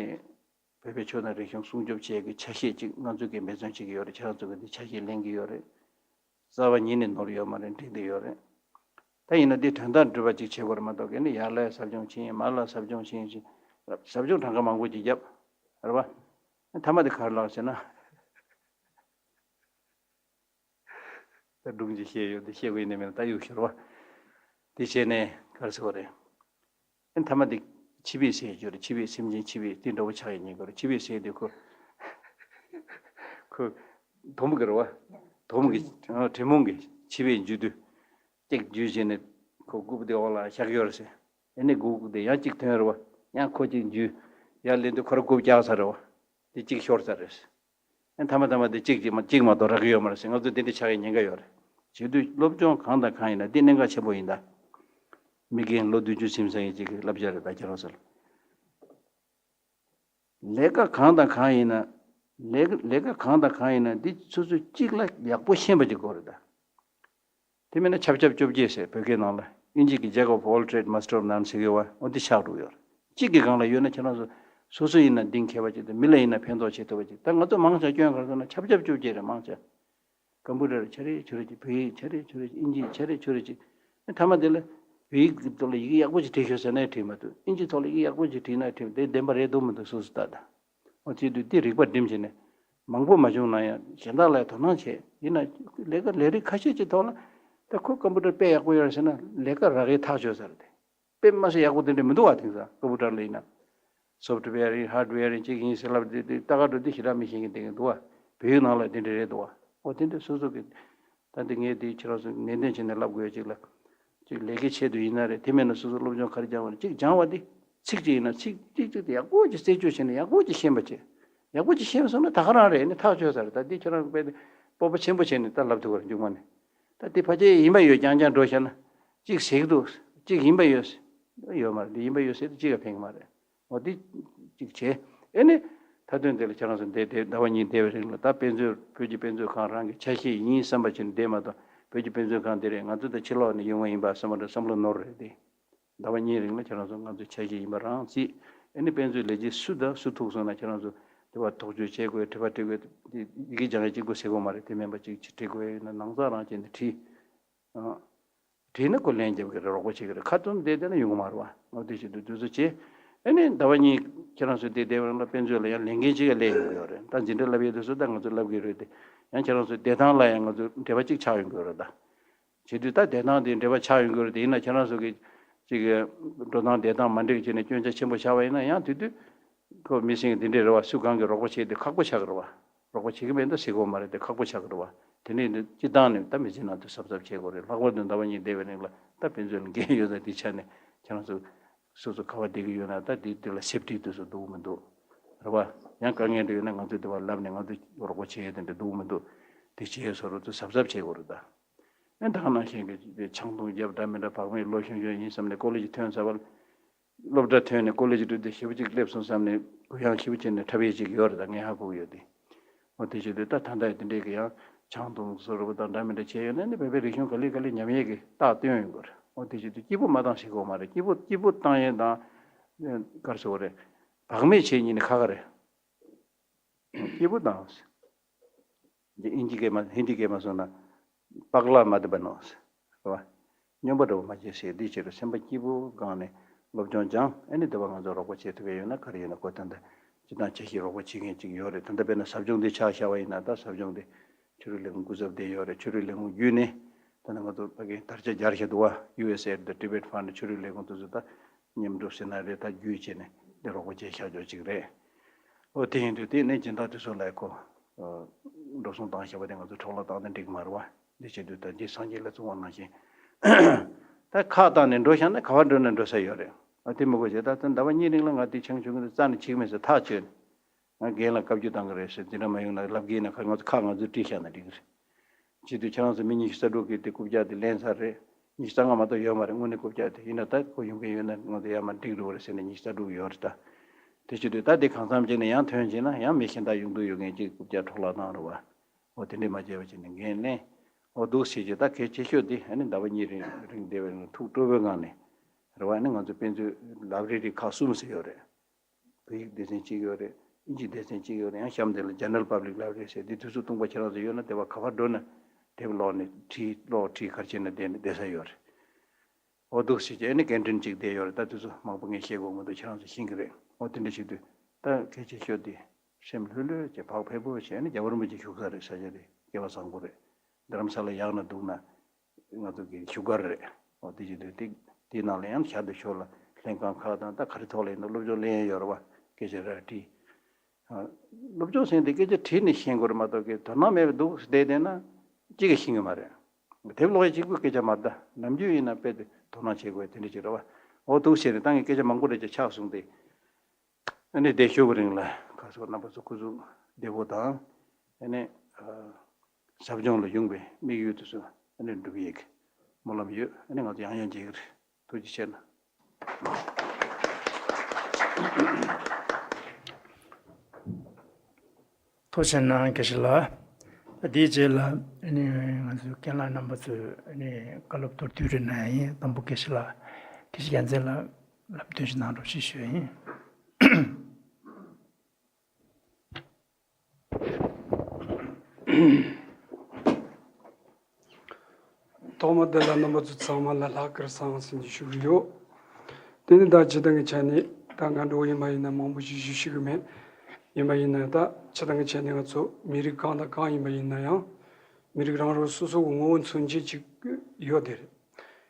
བོད་པའི་ཆོས་དང་རིག་གཞུང་སྲུང་སྐྱོབ་བྱེད་ཀྱི་ཆ་ཤས་ཅིག་ང་ཚོས་ཀྱི་འབད་བརྩོན་བྱེད་ཀྱི་ཡོད་རེད། ཁྱེད་རང་ཚོ་གི་འདི་ཆ་ཤས་ལེན་གྱི་ཡོད་རེད། རྩ་བ་ཉིད་ནས་ནོར་ཡོད་མ་རེད། འགྲིག་བསྡད་ཡོད་རེད། ད་ཡིན་ན་འདི་དོན་དག་འགྲུབ་པ་ཅིག་བྱེད་དགོས་རེད་མ་གཏོགས་ཀྱི་ནི་ཡར་ལ་ཟབ་སྦྱོང་བྱེད་ཡིན། མར་ལ་ཟབ་སྦྱོང་བྱེད་ཡིན་ཞེས་ཟབ་སྦྱོང་གྲངས་ཀ་མང་པོ་ཅིག་བརྒྱབ་རེད་བ། མཐའ་མ་དེ་ག་རེ་ལགས་ཟེར་ན། ད་སྒྲུང་ཅིག་བཤད་ཡོད་དེ་བཤད་དགོས་ཡིན་ནི་མེད་ན་ད་གཡུག་ཤོར་བ། དེ་བྱས་ནས་ག་རེ་ཟེར་བ་རེད། ཨེ་མཐའ་མ་དེ་འཆི་བས་ཟས་སྦྱོར་རེད། འཆི་བས་སེམས་ཅན་འཆི་བས་དེ་འདྲ་བོ་ཆགས་ཡིན་ཉེན་ཁ་རེད། འཆི་བས་ཟས་དེ་ཁོ་ཁོ་དོམ་གི་རེད་བ། དོམ་གི་ཨ་དྲེད་མོང་གི་འཆི་བས་འཇུ་དུས་གཅིག་འཇུས་བྱས་ནས་ཁོ་རྐུབ་དེ་འོག་ལ་བཞག་ཡོད་རེད་ཟེར། ཨེ་ནས་རྐུབ་དེ་ཡང་གཅིག་ཐོན་རེད་བ། ཡང་ཁོ་གཅིག་འཇུས་ཡར་ལེན་དུས་ཁོ་ར་རྐུབ་བཀྱག་ཚར་རེད་བ། དེ་གཅིག་ཤོར་ཚར་རེད། ཨ་མཐའ་མ་མཐའ་མ་དེ་གཅིག་གཅིག་མ་གཅིག་མ་གཏོགས་རག་གི་ཡོད་མ་རེད་ཟེར། ང་ཚོ་དེ་འདྲ་ཆགས་ཡ་ཉེན་ཁ་ཡོད་རེད། བྱེད་དུས་སློབ་སྦྱོང་གང་དང་གང་ཡིན་ན་འདི་གནད་འགག་ཆེན་པོ་ཡིན་ད། མི་རྒན་ལོ་བདུན་ཅུ་ཕྱིན་ས་ཡིན་གཅིག་གི་བསླབ་བྱ་རེད་ད་ཁྱེད་རང་ཚོ་ལ། ལས་ཀ་གང་དང་གང་ཡིན་ན། ལས་ཀ་ལས་ཀ་གང་དང་གང་ཡིན་ན་འདི་སོ་སོ་གཅིག་ལ་ཡག་པོ་ཤེས་པ་ཅིག་དགོས་རེད་ད། དེ་མིན་ན་ཆབ་ཆབ་བཅོ་བརྒྱད་ཟེར་བོད་སྐད་ནང་ལ་ཨིན་ཇི་གི་Jack of all trade, master of none ཟེར་གི་བ་འོ་འདི་ཆགས་འགྲོ་ཡོད་རེད། གཅིག་གི་སྒང་ལ་ཡོད་ན་ཁྱེད་རང་ཚོ་སོ་སོ་ཡིན་ན་གཏིང་ཁེལ་བ་ཅིག་དང་མི་ལ་ཡིན་ན་ཕན་ཐོགས་བྱེད་ཐུབ་པ་ཅིག་ད་ང་ཚོ་མང་ཆེ་སྐྱོན་ག་རེ་སོང་ན་ཆབ་ཆབ་བཅོ་བརྒྱད་རེད་མང་ཆེ། ཀམ་པུ་ཊར་ཆ་རེ་ཆུ་རེ་ཅིག་བོད་ཡིག་ཆ་རེ་ཆུ་རེ་ཅིག་ཨིན་ཇི་ཆ་རེ་ཆུ་རེ་ཅིག་ཨ་མཐའ་མ་དེ་ལ་བོད་ཡིག་གི་ཐོག་ལ་ཡི་གེ་ཡག་པོ་ཅིག་བྲིས་ཤོག་ཟེར་ན་ཡང་བྲིས་མ་ཐུབ། ཨིན་ཇི་ཐོག་ལ་ཡི་གེ་ཡག་པོ་ཅིག་བྲིས་ན་ཡང་བྲིས་མ་ཐུབ། དེ་བདེན་པ་རེད་འདུག་མི་འདུག་སོ་སོ་ལྟ་ད། འོ་བྱེད་དུས་དེ་རིག་པ་སྒྲིམ་བྱས་ནས་མང་པོ་མ་བྱུང་ན་ཡང་གཞན་དག་ལ་དོ་སྣང་བྱས་ཡིན་ན་ལས་ཀ་ལས་རིགས་ཁ་ཤས་ཅིག་ཐོག་ལ་ད་ཁོ་ཀམ་པུ་ཊར་དཔེ་ཡག་པོ་ཡོད་རེད་ཟེར་ན་ལས་ཀ་རག་གི་ཐག་ཆོད་ས་རེད་དེ། དཔེ་མ་སྲིད་ཡག་པོ་དེ་འདྲ་མི་འདུག་བ། དེང་སང་ཀམ་པུ་ཊར་ལ་ཡིན་ན། སོབ་ཊི་ཝེར་ཡིན་ཧར་ཌི་ཝེར་ཡིན་གཅིག་ཡིན་ཟེར་ལབ་དེ་དེ་ལྟ་ག་འགྲོ་དེ་ཞེ་དྲག་མི་ཤེས་མཁན་དེ་འདུག་བ། བོད་ཡིག་ནང་ལ་དེ་འདྲ་རེད་འདུག་བ། ཨོ་དེ་འདྲ་སོ་སོ་གི། ད་འདི་ངས་དེ་ཁྱེད་རང་ཚོ་ནན་ཏན་བྱས་ནས་ལབ་དགོས་ཡ་ཅིག་ལ། ཅིག་ལས་ཀའི་ཆེད་དུ་ཡིན་ན་རེད། དེ་མིན་ན་སོ་སོ་སློབ་སྦྱོང་ག་རེ་སྦྱང་བ་རེད། ཅིག་སྦྱང་བ་དེ་ཚིག་ཅིག་ཡིན་ན་ཚིག་ཅིག་ཅིག་དེ་ཡག་པོ་ཅིག་རྩད་གཅོད་བྱས་ནས་ཡག་པོ་ཅིག་ཤེས་པ་བྱས། ཡག་པོ་ཅིག་ཤེས་པ་སོང་ན་ད་ག་རང་རེད། ཨ་ནི་ཐག་ཆོད་ས་རེད། ད་འདི་ཁྱེད་རང་དཔེ་དེ་སྤོབས་པ་ཆེན་པོ་བྱས་ནས་ད་ལབ་ཐུབ་པ་རེད་མཇུག་མ་ནས། ད་དེ་ཕལ་ཆེར་ཡིན་པ་ཡོད་རྐྱང་རྐྱང་འགྲོ་བཞག་ན། གཅིག་ཟེར་གི་འདུག་གཅིག་ཡིན་པ་ཡོད། ཡོད་མ་རེད། འདི་ཡིན་པ་ཡོད་ཟེར་དུས་གཅིག་ཡང་ཕན་གི་མ་རེད། འོ་འདི་གཅིག་བྱས། ཨེ་ནི། མཐའ་དོན་དེ་ལ་ཁྱེད་རང་ཚོ་འདས་དེ་ཟླ་བ་གཉིས་འདས་པའི་རིང་ལ་ད་དཔེ་མཛོད་བོད་ཀྱི་དཔེ་མཛོད་ཁང་རང་གི་ཆ་ཤས་ཡིན་བསམ་པ་བྱས་ནས་བསྡད་མ་གཏོགས་བོད་ཀྱི་དཔེ་མཛོད་ཁང་འདི་རེད། ང་ཚོ་ད་ཕྱི་ལོགས་ནས་ཡོང་བ་ཡིན་པ་བསམ་པ་འདྲ་བསམ་བློ་ནོར་རེད་དེ། ཟླ་བ་གཉིས་རིང་ལ་ཁྱེད་རང་ཚོ་ང་ཚོའི་ཆ་ཤས་ཡིན་པ་རང་རྩིས། ཨེ་ནི་དཔེ་མཛོད་ལས་བྱེད་སུ་དང་སུ་ཐུག་སོང་ན་ཁྱེད་རང་ཚོ་དེ་བ་ཐོག་བརྗོད་བྱེད་དགོས། དྲི་བ་དྲི་དགོས། དེ་ཡི་གེ་སྦྱང་ཡ་གཅིག་པོ་ཟེར་དགོས་མ་རེད། དེ་མིན་པ་གཅིག་ཅིག་དྲི་དགོས་ཡོད་ན་ནང་ཚགས་རང་བྱས་ནས་དྲིས། ཨ། བྲིས་ན་ཁོ་ལན་རྒྱབ་ཀྱི་རེད། རོགས་པ་བྱེད་ཀྱི་རེད། ཁ་བཏོན་བསྡད་བསྡད་ན་ཡོང་གི་མ་རེད་བ། འོ་དེ་བྱེད་དུས་དུས་ཚོད་བྱེད། ཨ་ནི་ཟླ་བ་གཉིས་ཁྱེད་རང་ཚོ་བསྡད་བསྡད་པ་རང་ལ་དཔེ་མཛོད་ལ་ཡང་ལས་འགན་ཅིག་ཡང་སླེབས་ཡོང་གི་ཡོད་རེད། ད་འཛིན་གྲྭ་བསླབ་ཡས་དུས་ཚོད་ད་ང་ཚོ་བསླབ་ཀྱི་རེད་དེ། ཡང་ཁྱེད་རང་ཚོ་བསྡད་སྟངས་ལ་ཡང་ང་ཚོ་འབྲེལ་བ་ཅིག་ཆགས་ཡོང་གི་ཡོད་རེད་ད། བྱེད་དུས་ད་བསྡད་སྟངས་དེ་འབྲེལ་བ་ཆགས་ཡོང་གི་ཡོད་རེད་དེ། ཡིན་ན་ཁྱེད་རང་ཚོ་གི་ཅིག་འགྲོ་སྟངས་བསྡད་སྟངས་མ་འགྲིག་བྱས་ནས་སྐྱོན་ཆ་ཆེན་པོ་ཆགས་པ་ཡིན་ན་ཡང་དེ་དུས། ཁོ་མི་སེང་འདི་འདྲས་རེད་བ། སུ་གང་གིས་རོགས་པ་བྱེད་དེ་ཁག་པོ་ཆགས་ཀྱི་རེད་བ། རོགས་པ་བྱེད་ཀྱི་མེད་འདུག་ཟེར་གོ་མ་རེད་དེ་ཁག་པོ་ཆགས་ཀྱི་རེད་བ། དེ་ནས་འདི་སྤྱི་བཏང་ནས་ད་མི་ཚེ་ནང་དུ་གཟབ་གཟབ་བྱེད་དགོས་རེད། ལྷག་པར་དུ་ཟླ་བ་གཉིས་འདས་པའི་རིང་ལ་ད་དཔེ་མཛོད་ལ་འགན་ཡོད་ས་དེ་ཆ་ནས་ཁྱེད་རང་ཚོ་སོ་སོ་ག་བ་བསྡད་ཀྱི་ཡོད་ན་ད་དེ་དེ་ལ་སེབ་ཊི་དུས་སུ་འདུག་མི་འདུག་རེད་བ། ཡང་དཀའ་ངལ་འདྲ་ཡོད་ན་ང་ཚོས་དེ་བ་ལབ་ནས་ང་ཚོས་རོགས་པ་བྱེད་ཡས་དེ་འདྲ་འདུག་མི་འདུག་དེ་བྱེད་ཡས་སོ་རོགས་ཚོ་གཟབ་གཟབ་བྱེད་དགོས་རེད་ད། ཨེ་ད་ག་ནང་བཞིན་གྱི་ཆང་འཐུང་རྒྱབ་འདྲ་མི་འདྲ་བག་མེད་ལོ་གཞོན་གཞོན་ཡིན་བསམ་ནས་ཀོ་ལེ་ཇི་ཐོན་ཚར་བ། སློབ་གྲྭ་ཐོན་ནས་ཀོ་ལེ་ཇི་འགྲོ་དུས་ཞེ་པོ་ཅིག་སླེབས་སོང་བསམ་ནས་གུ་ཡངས་ཞེ་པོ་བྱས་ནས་འཁྲབ་ཡས་ཅིག་ཡོད་རེད་ད། ངས་ཧ་གོ་གི་ཡོད་དེ། འོ་དེ་བྱེད་དུས་ད་ད་ལྟ་དེ་འདྲས་ཀྱི་ཡང་ཆང་འཐུང་བཟོ་རུ་དང་འདྲ་མི་འདྲ་བྱས་ཡོད་ན་ནི་བོད་པའི་རིག་གཞུང་ག་ལེ་ག་ལེ་ཉམས་ཡས་ཀྱི་རྟགས་སྟོན་ཡོང་གི་རེད། འོ་དེ་བྱེད་དུས་སྐྱིད་པོ་མ་བཏང་ཞིག་གོ་མ་རེད། སྐྱིད་པོ་སྐྱིད་པོ་བཏང་ཡས་དང་། ག་རེ་ཟེར་དགོས་རེད། བག་མེད་བྱས་ཉིན་ནི་ཁ་ཁ་རེད། སྐྱིད་པོ་བཏང་། འདི་ཨིན་ཇི་སྐད་མ་ཧིན་དི་སྐད་མ་སོང་ན། པག་ལ་མ་དི་བ་ནོ། རེད་བ། སྨྱོན་པ་འདྲ་བོ་མ་བྱེད་ཟེར་འདི་བྱེད་རུ་སེམས་པ་སྐྱིད་པོ་སྒང་ནས་སློབ་སྦྱོང་སྦྱངས། ཨ་ནི་དེ་བ་ང་ཚོ་རོགས་པ་བྱེད་ཐུབ་ཡ་ཡོད་ན་ག་རེ་ཡོད་ན་ཁོ་ད་ལྟ་སྤྱི་བཏང་ཆ་ཤས་རོགས་པ་བྱེད་མཁན་ཅིག་ཡོད་རེད། ད་ལྟ་དཔེར་ན་ཟབ་སྦྱོང་འདི་ཆ་བཞག་པ་ཡིན་ན་ད་ཟབ་སྦྱོང་འདི་ཆོས་རིག་ལས་ཁུངས་སྐུ་ཚབ་དེ་ཡོད་རེད། ཆོས་རིག་ལས་ཁུངས་བརྒྱུད་ནས་ད་ནི་ང་ཚོ་ཕ་གིའི་དར་ཆ་རྒྱག་བཞག་འདུག་བ། ཡུ་ཨེས་ཨེ་ཌི་Tibet Fund ཆོས་རིག་ལས་ཁུངས་དེ་ཚོ་ད། མཉམ་རུབ་ཟེར་ན་རེད། ད་རྒྱུས་བྱས་ནས་འདི་རོགས་པ་བྱས་བཞག་ཆོག་ཅིག་རེད། ཨོ་དེ་ཡིན་དུས་དེ་ནས་སྦྱིན་བདག་དེ་ཚོ་ལ་ཁོ། འགྲོ་སོང་བཏང་བཞག་པ་དེ་ང་ཚོ་འཕྲོ་བརླག་བཏང་ན་འགྲིག་མ་རེད་བ། འདི་བྱེད་དུས་ད་འདི་སངས་རྒྱས་ལ་བཙུན་པ་ནང་བཞིན། ད་ཁག་བཏང་ནས་འགྲོ་བཞག་ན་ག་བ་འགྲོ་ན་འགྲོ་ས་ཡོད་རེད། ཨ་དེ་མི་དགོས་བྱས་ད་ད་ཟླ་བ་གཉིས་རིང་ལ་ང་དེ་ཆང་ཆུང་གི་རྩ་ནས་འཁྱེར་གི་མེད་ཟེར་ཐག་ཆོད་ནས། ང་རྒན་ལ་བཀའ་བཀྱོན་བཏང་གི་རེད་ཟེར། འཛིན་གྲྭ་མ་ཡོང་ན་ལབ་ཀྱི་ཡིན་ན་ཁ་ང་ཚོ་ཁག་ང་ཚོས་བྲིས་བཞག་ན་འགྲིག་གི་རེད། བྱེད་དུས་ཁྱེད་རང་ཚོ་མི་ཉི་ཤུ་རྩ་དྲུག་གིས་དེ་རྐུབ་བཀྱག་དེ་ལེན་ཚར་རེད། ཉི་ཤུ་རྩ་ལྔ་མ་གཏོགས་ཡོད་མ་རེད། དངོས་གནས་རྐུབ་བཀྱག་དེ་ཡིན་ན་ད་ཁོ་ཡོང་མཁན་ཡོད་ན་ང་ཚོ་ཡར་མར་འགྲིག་འགྲོ་གི་རེད་ཟེར་ནས་ཉི་ཤུ་རྩ་དྲུག་ཡོད་རེད་ད། དེ་བྱེད་དུས་ད་དེ་གང་འཚམ་བྱས་ནས་ཡང་ཐོན་བྱས་ན་ཡང་མི་གཞན་དག་ཡོང་འདོད་ཡོད་མཁན་གཅིག་རྐུབ་བཀྱག་འཕྲོ་བརླག་བཏང་རེད་བ། འོ་དེ་འདྲས་མ་བྱས་པ་བྱས་ནས་འགན་ལེན། འོ་འདུག་བྱས་ཀྱི་ད་གལ་ཆེ་ཤོས་དེ་ཨ་ནི་ཟླ་བ་གཉིས་རིང་རིང་བསྡད་པའི་ཐུགས་སྤྲོ་པོའི་ངང་ནས་རེད་བ། ཨ་ནི་ང་ཚོ་དཔེ་མཛོད་ལའི་བྷ་རེ་རི་ཁག་གསུམ་ཟེར་ཡོད་རེད། བོད་ཡིག་སྡེ་ཚན་གཅིག་ཡོད་རེད། ཨིན་ཇི་སྡེ་ཚན་གཅིག་ཡོད་རེད། ཡང་གཤམ་དེ་ལ་General Public Library ཟེར་དེ་དུས་ཚོད་སྟོང་པ་ཁྱེད་རང་ཚོ་ཡོད་ན་དེ་བ་ག་པར་འགྲོ་ན་དེབ་ཀློག་ནས་བྲིས་ཀློག་བྲིས་ག་རེ་བྱས་ན་བསྡད་ནས་བསྡད་ས་ཡོད་རེད། འོ་འདུག་སེ་བྱས་ནས་སྐད་འཕྲིན་གཅིག་བསྡད་ཡོད་རེད། ད་དུས་ཚོད་མང་པོ་ངས་བཤད་དགོས་མི་འདུག་ཁྱེད་རང་ཚོ་ཤེས་ཀྱི་རེད། འོ་དེ་འདྲ་བྱེད་དུས་ད་གལ་ཆེ་ཤོས་དེ་སེམས་ལྷོད་ལྷོད་བྱས་བག་ཕེབས་པོ་བྱས་ནས་རྒྱལ་བ་རིན་པོ་ཆེ་བཞུགས་ས་རེད། ས་ཆ་དེ་སྐལ་བ་བཟང་པོ་རེད། རྡ་རམ་ས་ལ་ཡག་ན་སྡུག་ན་ང་ཚོ་གི་བཞུགས་སྒར་རེད། འོ་དེ་བྱེད་དུས་དེ་དེའི་ནང་ལ་ཡང་ཤར་དུ་ཕྱོགས་ལ་ལྷན་ཁང་ཁག་དང་ད་ག་རེ་ཐོག་ལ་ཡིན་ན་སློབ་སྦྱོང་ལེན་ཡ་ཡོད་རེད་བ། སྐད་ཆ་ར་དྲིས། སློབ་སྦྱོང་ཟེར་འདི་སྐད་ཆ་དྲིས་ནས་ཤེས་དགོས་རེད་མ་གཏོགས་ཀྱི་དོ་སྣང་མེད་པའི་འདུག་བསྡད་བསྡད་ན་གཅིག་གིས་ཤེས་ཀྱི་མ་རེད། དེབ་ཀློག་ཡ་གཅིག་པུས་སྐད་ཆ་མ་རེད་ད། ནམ་རྒྱུན་ཡིན་ན་དཔེ་དེ་དོ་སྣང་བྱེད་དགོས་དེ་འདྲ་ཅིག་རེད་བ། འོ་འདུག་བྱས་ནས་ད་ངས་སྐད་ཆ་མང་པོ་རེ་ཅིག་ཆགས་སོང་སྟེ། ཨ་ནི་བདེ་ཤོག་གི་རིང་ལ་ཁ་སོ་རྣམ་པ་ཚོ་སྐུ་གཟུགས་བདེ་པོ་དང་། ཨ་ནི་ཨ་ཟབ་སྦྱོང་ལ་ཡོང་པའི་དམིགས་ཡུལ་དེ་ཚོ་ཨ་ནི་འགྲུབ་ཡས་ཀྱི་སྨོན་ལམ་ཡོད། ཨ་ནི་ང་ཚོ་ཡང་ཡང་མཇལ་གྱི་རེད། ཐུགས་རྗེ་ཆེ་གནང་། ཐུགས་རྗེ་གནང་། དགེ་བཤེས་ལགས། དེའི་རྗེས་ལ་ཨ་ནི་ང་ཚོའི་རྒན་ལགས་རྣམ་པ་ཚོས་ཨ་ནི་བཀའ་སློབ་མདོར་བསྡུས་རེ་གནང་ཡིན། དང་པོ་དགེ་བཤེས་ལགས། དགེ་བཤེས་རྒྱལ་མཚན་ལགས་ལམ་སྟོན་ཞིག་གནང་རོགས་ཞེས་ཞུ་ཡིན། ཐོག་མ་དེ་ལ་རྣམ་པ་ཚོ་ཚང་མ་ལ་ལྷག་དཀར་བཟང་ཟེར་ནས་ཞུ་གི་ཡོད། དེ་ནི་ད་སྤྱིར་བཏང་གི་ཆ་ནས་ད་ང་འདྲ་བོ་ཡིན་པ་ཡིན་ན་མང་པོ་ཞིག་ཞུ་ཤེས་ཀྱི་མེད། ཡིན་པ་ཡིན་ན་ད་སྤྱིར་བཏང་གི་ཆ་ནས་ང་ཚོ་མི་རིགས་གང་དང་གང་ཡིན་པ་ཡིན་ན་ཡང་མི་རིགས་རང་རང་སོ་སོ་གི་ངོ་བོ་མཚོན་བྱེད་ཅིག་ཡོད་དེ་རེད།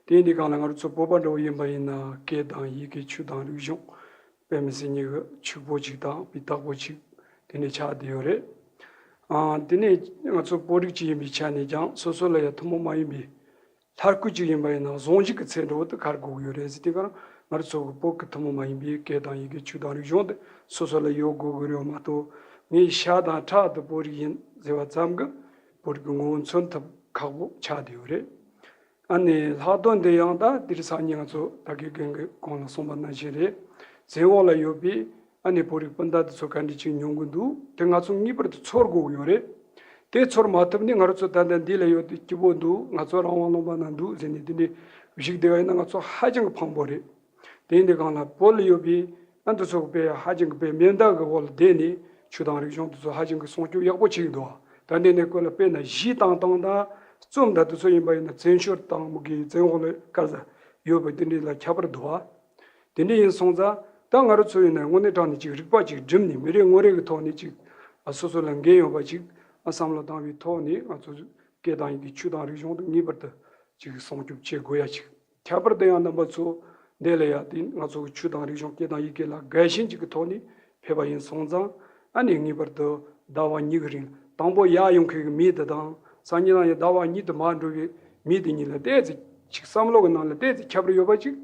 དེ་ཡིན་དུས་གང་ལ་ང་རང་ཚོ་བོད་པ་འདྲ་བོ་ཡིན་པ་ཡིན་ན་སྐད་དང་ཡི་གེ་ཆོས་དང་རིག་གཞུང་དཔེ་མི་སྲིད་ཉིད་ཀྱི་ཕྱུག་པོ་ཅིག་དང་སྤུས་དག་པོ་ཅིག་དེ་འདྲ་ཆགས་བསྡད་ཡོད་རེད། ཨ། དེ་ནས་ང་ཚོ་བོད་རིགས་ཅིག་ཡིན་པའི་ཆ་ནས་ཀྱང་སོ་སོ་ལ་ཡང་ཐུན་མོང་མ་ཡིན་པའི་ལྷ་སྐུ་ཅིག་ཡིན་པ་ཡིན་ན་གཟུངས་གཞུག་གི་ཚད་འདྲ་བོ་དེ་ག་རེ་དགོས་ཀྱི་ཡོད་རེད་ཟེར་དུས་གང་ང་རང་ཚོ་གི་བོད་ཀྱི་ཐུན་མོང་མ་ཡིན་པའི་སྐད་དང་ཡི་གེ་ཆོས་དང་རིག་གཞུང་དེ་སོ་སོ་ལ་ཡོད་དགོས་ཀྱི་རེད་མ་གཏོགས། ངའི་ཤ་དང་ཁྲག་དེ་བོད་རིགས་ཡིན་ཟེར་བ་ཙམ་གྱིས་བོད་རིགས་ཀྱི་ངོ་བོ་མཚོན་ཐབས་ཁག་པོ་ཆགས་བསྡད་ཡོད་རེད། ཨ་ནི་ལྷག་དོན་དེ་ཡང་ད་དེ་རིང་སང་ཉིན་ང་ཚོ་ད་གིན་རྒན་གྱིས་གོང་ལ་གསུངས་པ་ནང་བཞིན་རེད། བཙན་འོག་ལ་ཡོད་པའི་ཨ་ནི་བོད་རིགས་སྤུན་ཟླ་དེ་ཚོ་ག་འདྲ་ཅིག་མྱོང་གི་འདུག་དེ་ང་ཚོ་ངེས་པར་དུ་ཚོར་དགོས་ཀྱི་ཡོད་རེད། དེ་ཚོར་མ་ཐུབ་ནས་ང་རང་ཚོ་ད་ལྟ་འདི་ལ་ཡོད་དེ་སྐྱིད་པོ་འདུག་ང་ཚོ་རང་དབང་ལུང་པ་ན་འདུག་ཟེར་ནས་དེ་འདྲའི་བཞུགས་བསྡད་པ་ཡིན་ན་ང་ཚོ་ཧ་ཅང་གི་ཕངས་པོ་རེད། དེ་ཡིན་དུས་གང་ལ་བོད་ལ་ཡོད་པའི་ཨ་འདི་ཚོ་དཔེ་ཧ་ཅང་གི་དཔེ་མེ་མདའ་གི་འོག་ལ་བསྡད་ནས་ཆོས་དང་རིག་གཞུང་དེ་ཚོ་ཧ་ཅང་གི་སྲུང་སྐྱོབ་ཡག་པོ་བྱེད་ཀྱི་འདུག་ད་འདི་ནས་ཁོ་ལ་དཔེར་ན་གཞས་བཏང་སྟངས་དང་རྩོམ་དང་དེ་ཚོ་ཡིན་པ་ཡིན་ན་བཙན་བྱོལ་དང་མུ་གེ་བཙན་འོག་ལ་ག་རེ་ཟ་ཡོད་པ་དེ་འདྲའི་ལ་ཁྱད་པར་འདུག་བ། དེ་འདྲ་ཡིན་སོང་ཙང་ད་ང་རང་ཚོ་ཡིན་ན་དངོས་གནས་དྲང་ནས་ཅིག་རིག་པ་ཅིག་བསྒྲིམས་ནས་མི་རེ་ངོ་རེ་གི་ཐོག་ནས་ཅིག་ཨ་སོ་སོ་ལ་འགན་ཡོད་པ་ཅིག་ཨ་བསམ་བློ་བཏང་བའི་ཐོག་ནས་ང་ཚོ་སྐད་དང་ཡི་གེ་ཆོས་དང་རིག་གཞུང་དེ་ངེས་པར་དུ་ཅིག་སྲུང་སྐྱོབ་བྱེད་དགོས་ཡ་ཅིག་ཁྱད་པར་དུ་ཡང་རྣམ་པ་ཚོ་འདི་ལ་ཡ་དེ་ང་ཚོ་གི་ཆོས་དང་རིག་གཞུང་སྐད་དང་ཡི་གེ་ལ་དགའ་ཞེན་ཅིག་གི་ཐོག་ནས་ཕེབས་པ་ཡིན་སོང་ཙང་ཨ་ནི་ངེས་པར་དུ་ཟླ་བ་གཉིས་ཀྱི་རིང་དང་པོ་ཡར་ཡོང་མཁན་གྱི་མི་དེ་དང་སང་ཉིན་ལ་ཡ་ཟླ་བ་གཉིས་དུ་མར་འགྲོ་བའི་མི་དེ་གཉིས་ལ་ཏོག་ཙམ་ཅིག་བསམ་བློ་གི་ནང་ལ་ཏོག་ཙམ་ཁྱད་པར་ཡོད་པ་ཅིག་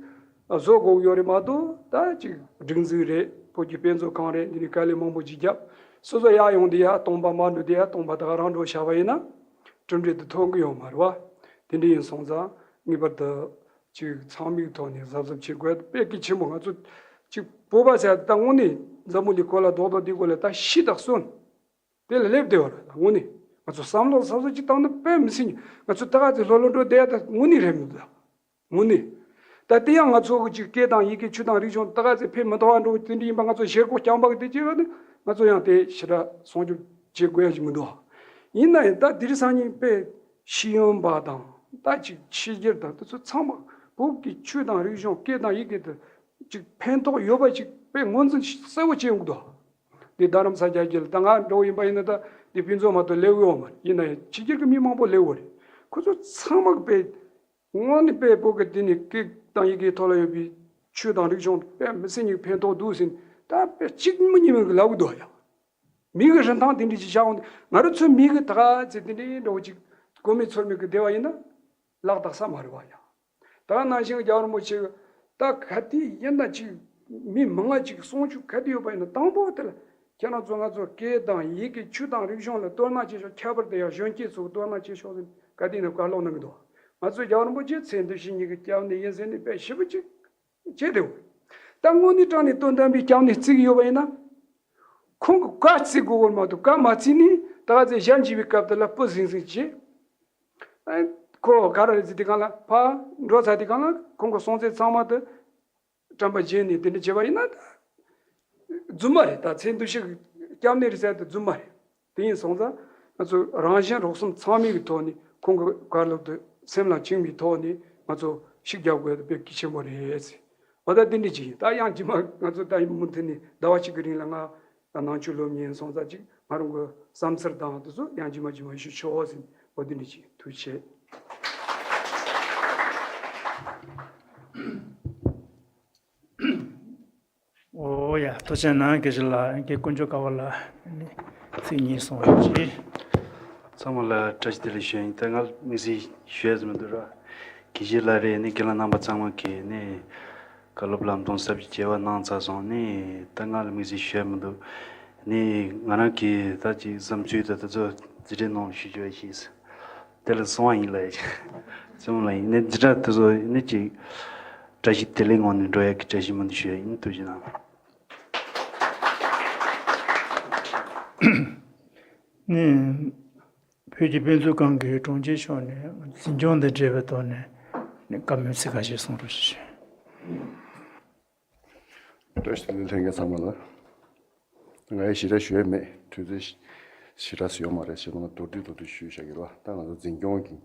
བཟོ་དགོས་ཀྱི་ཡོད་རེད་མ་གཏོགས་ད་ཅིག་སྒྲིག་འཛུགས་རེད། བོད་ཀྱི་དཔེ་མཛོད་ཁང་རེད། འདི་ནས་དཀའ་ལས་མང་པོ་ཅིག་བརྒྱབ། སོ་སོ་ཡར་ཡོང་དུས་ཡ་སྟོང་པ་མར་འགྲོ་དུས་ཡ་སྟོང་པ་ད་ག་རང་འགྲོ་བཞག་པ་ཡིན་ན་གྲུབ་འབྲས་དེ་ཐོན་གྱི་ཡོད་མ་རེད་བ། དེ་འདྲ་ཡིན་སོང་ཙང་ངེས་པར་དུ་ཅིག་ཚང་མའི་ཐོག་ནས་གཟབ་གཟབ་བྱེད་དགོས། དཔེ་གལ་ཆེན་པོ་ང་ཚོ་ཅིག་བོད་པ་ཟེར་ད་དངོས་གནས་འཛམ་བུ་གླིང་སྐོར་ལ་རྡོག་རྡོག་འདི་སྐོར་ལ་ད་ཤི་དང་གསོན་དེ་ལ་སླེབས་བསྡད་པ་རེད། ད་དངོས་གནས་ང་ཚོ་བསམ་བློ་གཟབ་གཟབ་ཅིག་བཏང་ན་དཔེ་མི་སྲིད་ནས་ང་ཚོ་ད་ག་ཚོད་ལྷོད་ལྷོད་འགྲོ་བསྡད་ཡ་ད་དངོས་གནས་རེད་མི་འདུག་ད་དངོས་གནས། ད་དེ་ཡང་ང་ཚོ་གི་ཅིག་སྐད་དང་ཡི་གེ་ཆོས་དང་རིག་གཞུང་ད་ག་ཚོད་ཕེབས་མི་ཐུབ་པ་འགྲོ་དེ་འདྲ་ཡིན་པ་ང་ཚོ་ཞེ་དགོས་རྐྱང་པ་གི་དེ་བྱས་པ་ནི་ང་ཚོ་ཡང་དེ་ཞེ་དྲག་སྲུང་སྐྱོབ་བྱེད་དགོས་ཡ་ཞིག་མི་འདུག་ཡིན་ན་ཡང་ད་དེ་རིང་སང་ཉིན་དཔེ་ཤེས་ཡོན་པ་དང་ད་ཅིག་ཕྱི་རྒྱལ་དང་དེ་ཚོ་ཚང་མ་བོད་ཀྱི་ཆོས་དང་རིག་གཞུང་སྐད་དང་ཡི་གེ་དེ་ཅིག་ཕན་ཐོགས་ཡོད་པ་ཅིག་དཔེ་ངོས་འཛིན་གསལ་བོ་བྱེད་ཡོང་གི་འདུག་འདི་རྡ་རམ་ས་རྒྱ་རྒྱལ་ད་ང་འགྲོ་ཡིན་པ་ཡིན་ན་ད་འདི་ཕུན་ཚོགས་མ་གཏོགས་ལེགས་ཡོད་མ་རེད། ཡིན་ན་ཡང་ཕྱི་རྒྱལ་གྱི་མི་མང་པོ་ལེགས་ཡོད་རེད། ཁོ་ཚོ་ཚང་མ་གི་དཔེ་དངོས་གནས་དཔེ་བོད་ཀྱི་འདི་ནས་སྐད་དང་ཡི་གེའི་ཐོག་ལ་ཡོད་པའི་ཆོས་དང་རིག་གཞུང་དཔེ་མི་སྲིད་ཉིད་ཕན་ཐོགས་འདུག་ཟིན་ད་དཔེ་གཅིག་མི་གཉིས་མིན་གྱི་ལབ་གི་འདུག་ཡ། མི་གི་རིན་ཐང་དེ་འདྲ་ཅིག་བཞག་འོང་དུས་ང་རང་ཚོའི་མི་གི་ད་ག་ཚེ་དེ་འདྲའི་འདྲ་བོ་ཅིག་གོ་མེད་ཚོར་མེད་གི་བསྡད་པ་ཡིན་ན་ལག་བསྟར་ས་མ་རེད་བ་ཡ། ད་ག་ནང་བཞིན་རྒྱལ་བ་རིན་པོ་ཆེ་གི་ད་ག་དུས་ཡིན་ན་ཅིག་མི་མང་ང་ཅིག་གསུང་ཆོས་ག་དུས་ཡོད་པ་ཡིན་ན་དང་པོ་དེ་ལ་ཁྱེད་རང་ཚོ་ང་ཚོ་སྐད་དང་ཡི་གེ་ཆོས་དང་རིག་གཞུང་ལ་དོ་སྣང་བྱེད་ཤོག་ཁྱད་པར་དུ་ཡང་གཞོན་སྐྱེས་ཚོ་དོ་སྣང་བྱེད་ཤོག་ཟེར་ག་དུས་ནས་བཀའ་སློབ་གནང་གི་འདུག་ང་ཚོ་རྒྱལ་བ་རིན་པོ་ཆེ་མཚན་འདི་བཞིན་ཉིད་ཀྱི་སྐྱབས་གནས་ཡིན་ཟེར་ནས་དཔེ་ཞིབ་པོ་ཅིག་བྱས་ཏེ། ད་དངོས་གནས་དྲང་གནས་དོན་དམ་པའི་སྐྱབས་གནས་བརྩི་གི་ཡོད་པ་ཡིན་ན། ཁོང་གི་བཀའ་བརྩི་དགོས་པར་མ་གཏོགས་བཀའ་མ་བརྩིས་ནས་ད་ག་ཚོད་ཞལ་མཇལ་བའི་སྐབས་དེ་ལ་སྤུ་ཟིང་ཟིང་བྱེད། ཨ། ཁོ་ག་རེ་རེད་ཟེར་དུས་སྒང་ལ་ཕར་འགྲོ་ཚར་དུས་སྒང་ལ་ཁོང་གི་གསུང་ཚད་ཚང་མ་དེ་དྲན་པ་བརྗེད་ནས་དེ་འདྲ་བྱས་པ་ཡིན་ན་ད་རྫུན་མ་རེད། ད་ཚེ་འདུ་ཤེས་སྐྱབས་གནས་རེད་ཟེར་དེ་རྫུན་མ་རེད། དེ་ཡིན་སོང་ཙང་ང་ཚོ་རང་གཞན་རོགས་གསུམ་ཚང་མའི་གི་ཐོག་ནས་ཁོང་གི་བཀའ་སློབ་དེ་སེམས་ལ་བཅངས་པའི་ཐོག་ནས་ང་ཚོ་ཤུགས་རྒྱག་དགོས་དེ་དཔེ་གལ་ཆེན་པོ་རེད་ཟེར། འོ་ད་དེ་འདྲ་ཅིག་ཡིན། ད་ཡང་རྗེས་མ་ང་ཚོ་ད་ཡིན་མུ་མཐུད་ནས་ཟླ་བ་གཅིག་གི་རིང་ལ་ང་ནང་ཆོས་སློབ་གཉེར་སོང་ཙང་ཅིག་ང་རང་གི་བསམ་ཚུལ་དང་དེ་ཚོ་ཡང་རྗེས་མ་རྗེས་མ་ཞུ་ཆོག་ཟེར། འོ་དེ་འདྲ་ཅིག་ཐུགས་རྗེ་ཆེ། ཨོ་ཡ། ཐུགས་རྗེ་གནང་། དགེ་བཤེས་ལགས། དགེ་དཀོན་མཆོག་དགའ་བ་ལགས་ནས་ཚིག་གཉིས་གསུང་རོགས་གྱིས། ཚང་མ་ལ་བཀྲ་ཤིས་བདེ་ལེགས་ཞུ་ཡིན། ད་ང་དམིགས་བསལ་ཞུ་ཡ་ཟེར་མི་འདུག་ར། དགེ་བཤེས་ལགས་རེད། ནི་དགེ་ལགས་རྣམ་པ་ཚང་མ་གིས་ནི་བཀའ་སློབ་ལམ་སྟོན་ཟབ་ཅིང་རྒྱས་པ་གནང་ཚར་སོང་། ནི་ད་ང་ལ་དམིགས་བསལ་ཞུ་ཡ་མི་འདུག། ནི་ང་རང་གིས་ད་ཅིག་བསམ་ཚུལ་དང་དེ་ཚོ་འཛིན་གྲྭའི་ནང་ཞུ་རྒྱུ་ཡིན། དེ་ལ་སོང་བ་ཡིན་ལ་ཡ། ཚང་མ་ལ་ཡིན་ནི་འཛིན་གྲྭ་དེ་ཚོ་ནི་ཅིག་བཀྲ་ཤིས་བདེ་ལེགས་ངང་ནས་འགྲོ་ཡ་གི་བཀྲ་ཤིས་སྨོན་འདུན་ཞུ་ཡ་ཡིན། ཐུགས་རྗེ་གནང་། ནི་བོད་ཀྱི་དཔེ་མཛོད་ཁང་གི་དྲུང་ཆེ་མཆོག་ནས་འཛིན་སྐྱོང་དང་འབྲེལ་བའི་ཐོག་ནས་ནི་བཀའ་མོལ་ཚིག་ཁ་ཤས་གསུང་རོགས་ཞུ། བཀྲ་ཤིས་བདེ་ལེགས། ལྷན་རྒྱས་ཚང་མ་ལ། ང་ཡི་ཞེ་དྲག་ཞུ་ཡ་མེད། དུས་ཚོད་ཞེ་དྲག་ཡོད་མ་རེད། བྱས་ཙང་མདོར་བསྡུས་མདོར་བསྡུས་ཞུས་བཞག་གི་རེད་བ། ད་ང་ཚོ་འཛིན་སྐྱོང་གི་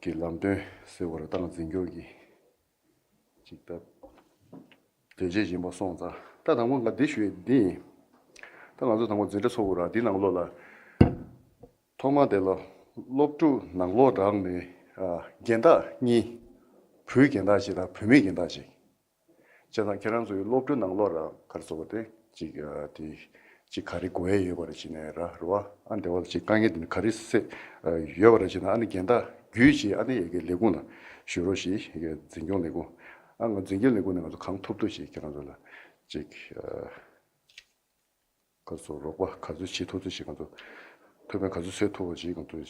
གི་ལམ་སྟོན་ཟེར་བ་རེད། ད་ང་འཛིན་སྐྱོང་གི་ཅིག་ད་དོན་ཆེན་ཡིན་པ་སོང་ཙང་། ད་དང་པོ་ང་འདི་ཞུ་ཡས་འདི་ཡིན། ད་ང་ཚོ་དང་པོ་འཛིན་གྲྭ་ཚོགས་དགོས་ར། འདི་ནང་ལོགས་ལ་ཐོག་མ་དེ་ལ་སློབ་ཕྲུག་ནང་ལོགས་རང་ནས་ཨ་རྒན་བདག་གཉིས། བུའི་རྒན་བདག་ཅིག་དང་བུད་མེད་རྒན་བདག་ཅིག། བྱས་ཙང་ཁྱེད་རང་ཚོའི་སློབ་ཕྲུག་ནང་ལོགས་ར་ག་རེ་ཟེར་བ་དེ་ཅིག་ཨ་དེ་ཅིག་ག་རེ་དགོས་ཡས་ཡོད་པ་རེད་ཅེས་ནས་ར་རེད་བ། ཨ་འདི་བ་ཅིག་དཀའ་ངལ་དེ་ནི་ག་རེ་སེ་ཨ་ཡོད་པ་རེད་ཅེས་ན། ཨ་ནི་རྒན་བདག་བརྒྱུད་ཅིག་ཨ་ནི་ཡ་གི་ལས་ཁུངས་ལ་ཞུ་རོགས་ཞེས། ཡ་གི་འཛིན་སྐྱོང་ལས་ཁུངས། ཨ་ང་འཛིན་སྐྱོང་ལས་ཁུངས་ནས་ང་ཚོ་གང་ཐུབ་ཐུབ་ཞིག་ཁྱེད་རང་ཚོ་ལ་ཅིག་ཨ་ག་ཚོད་རོགས་པ་ག་ཚོད་བྱེད་ཐུབ་ཐུབ་ཞིག་ང་ཚོ་ཐུབ་པའི་ག་ཚོད་བྱེད་ཐུབ་པ་ཞིག་ང་ཚོ་བྱེད་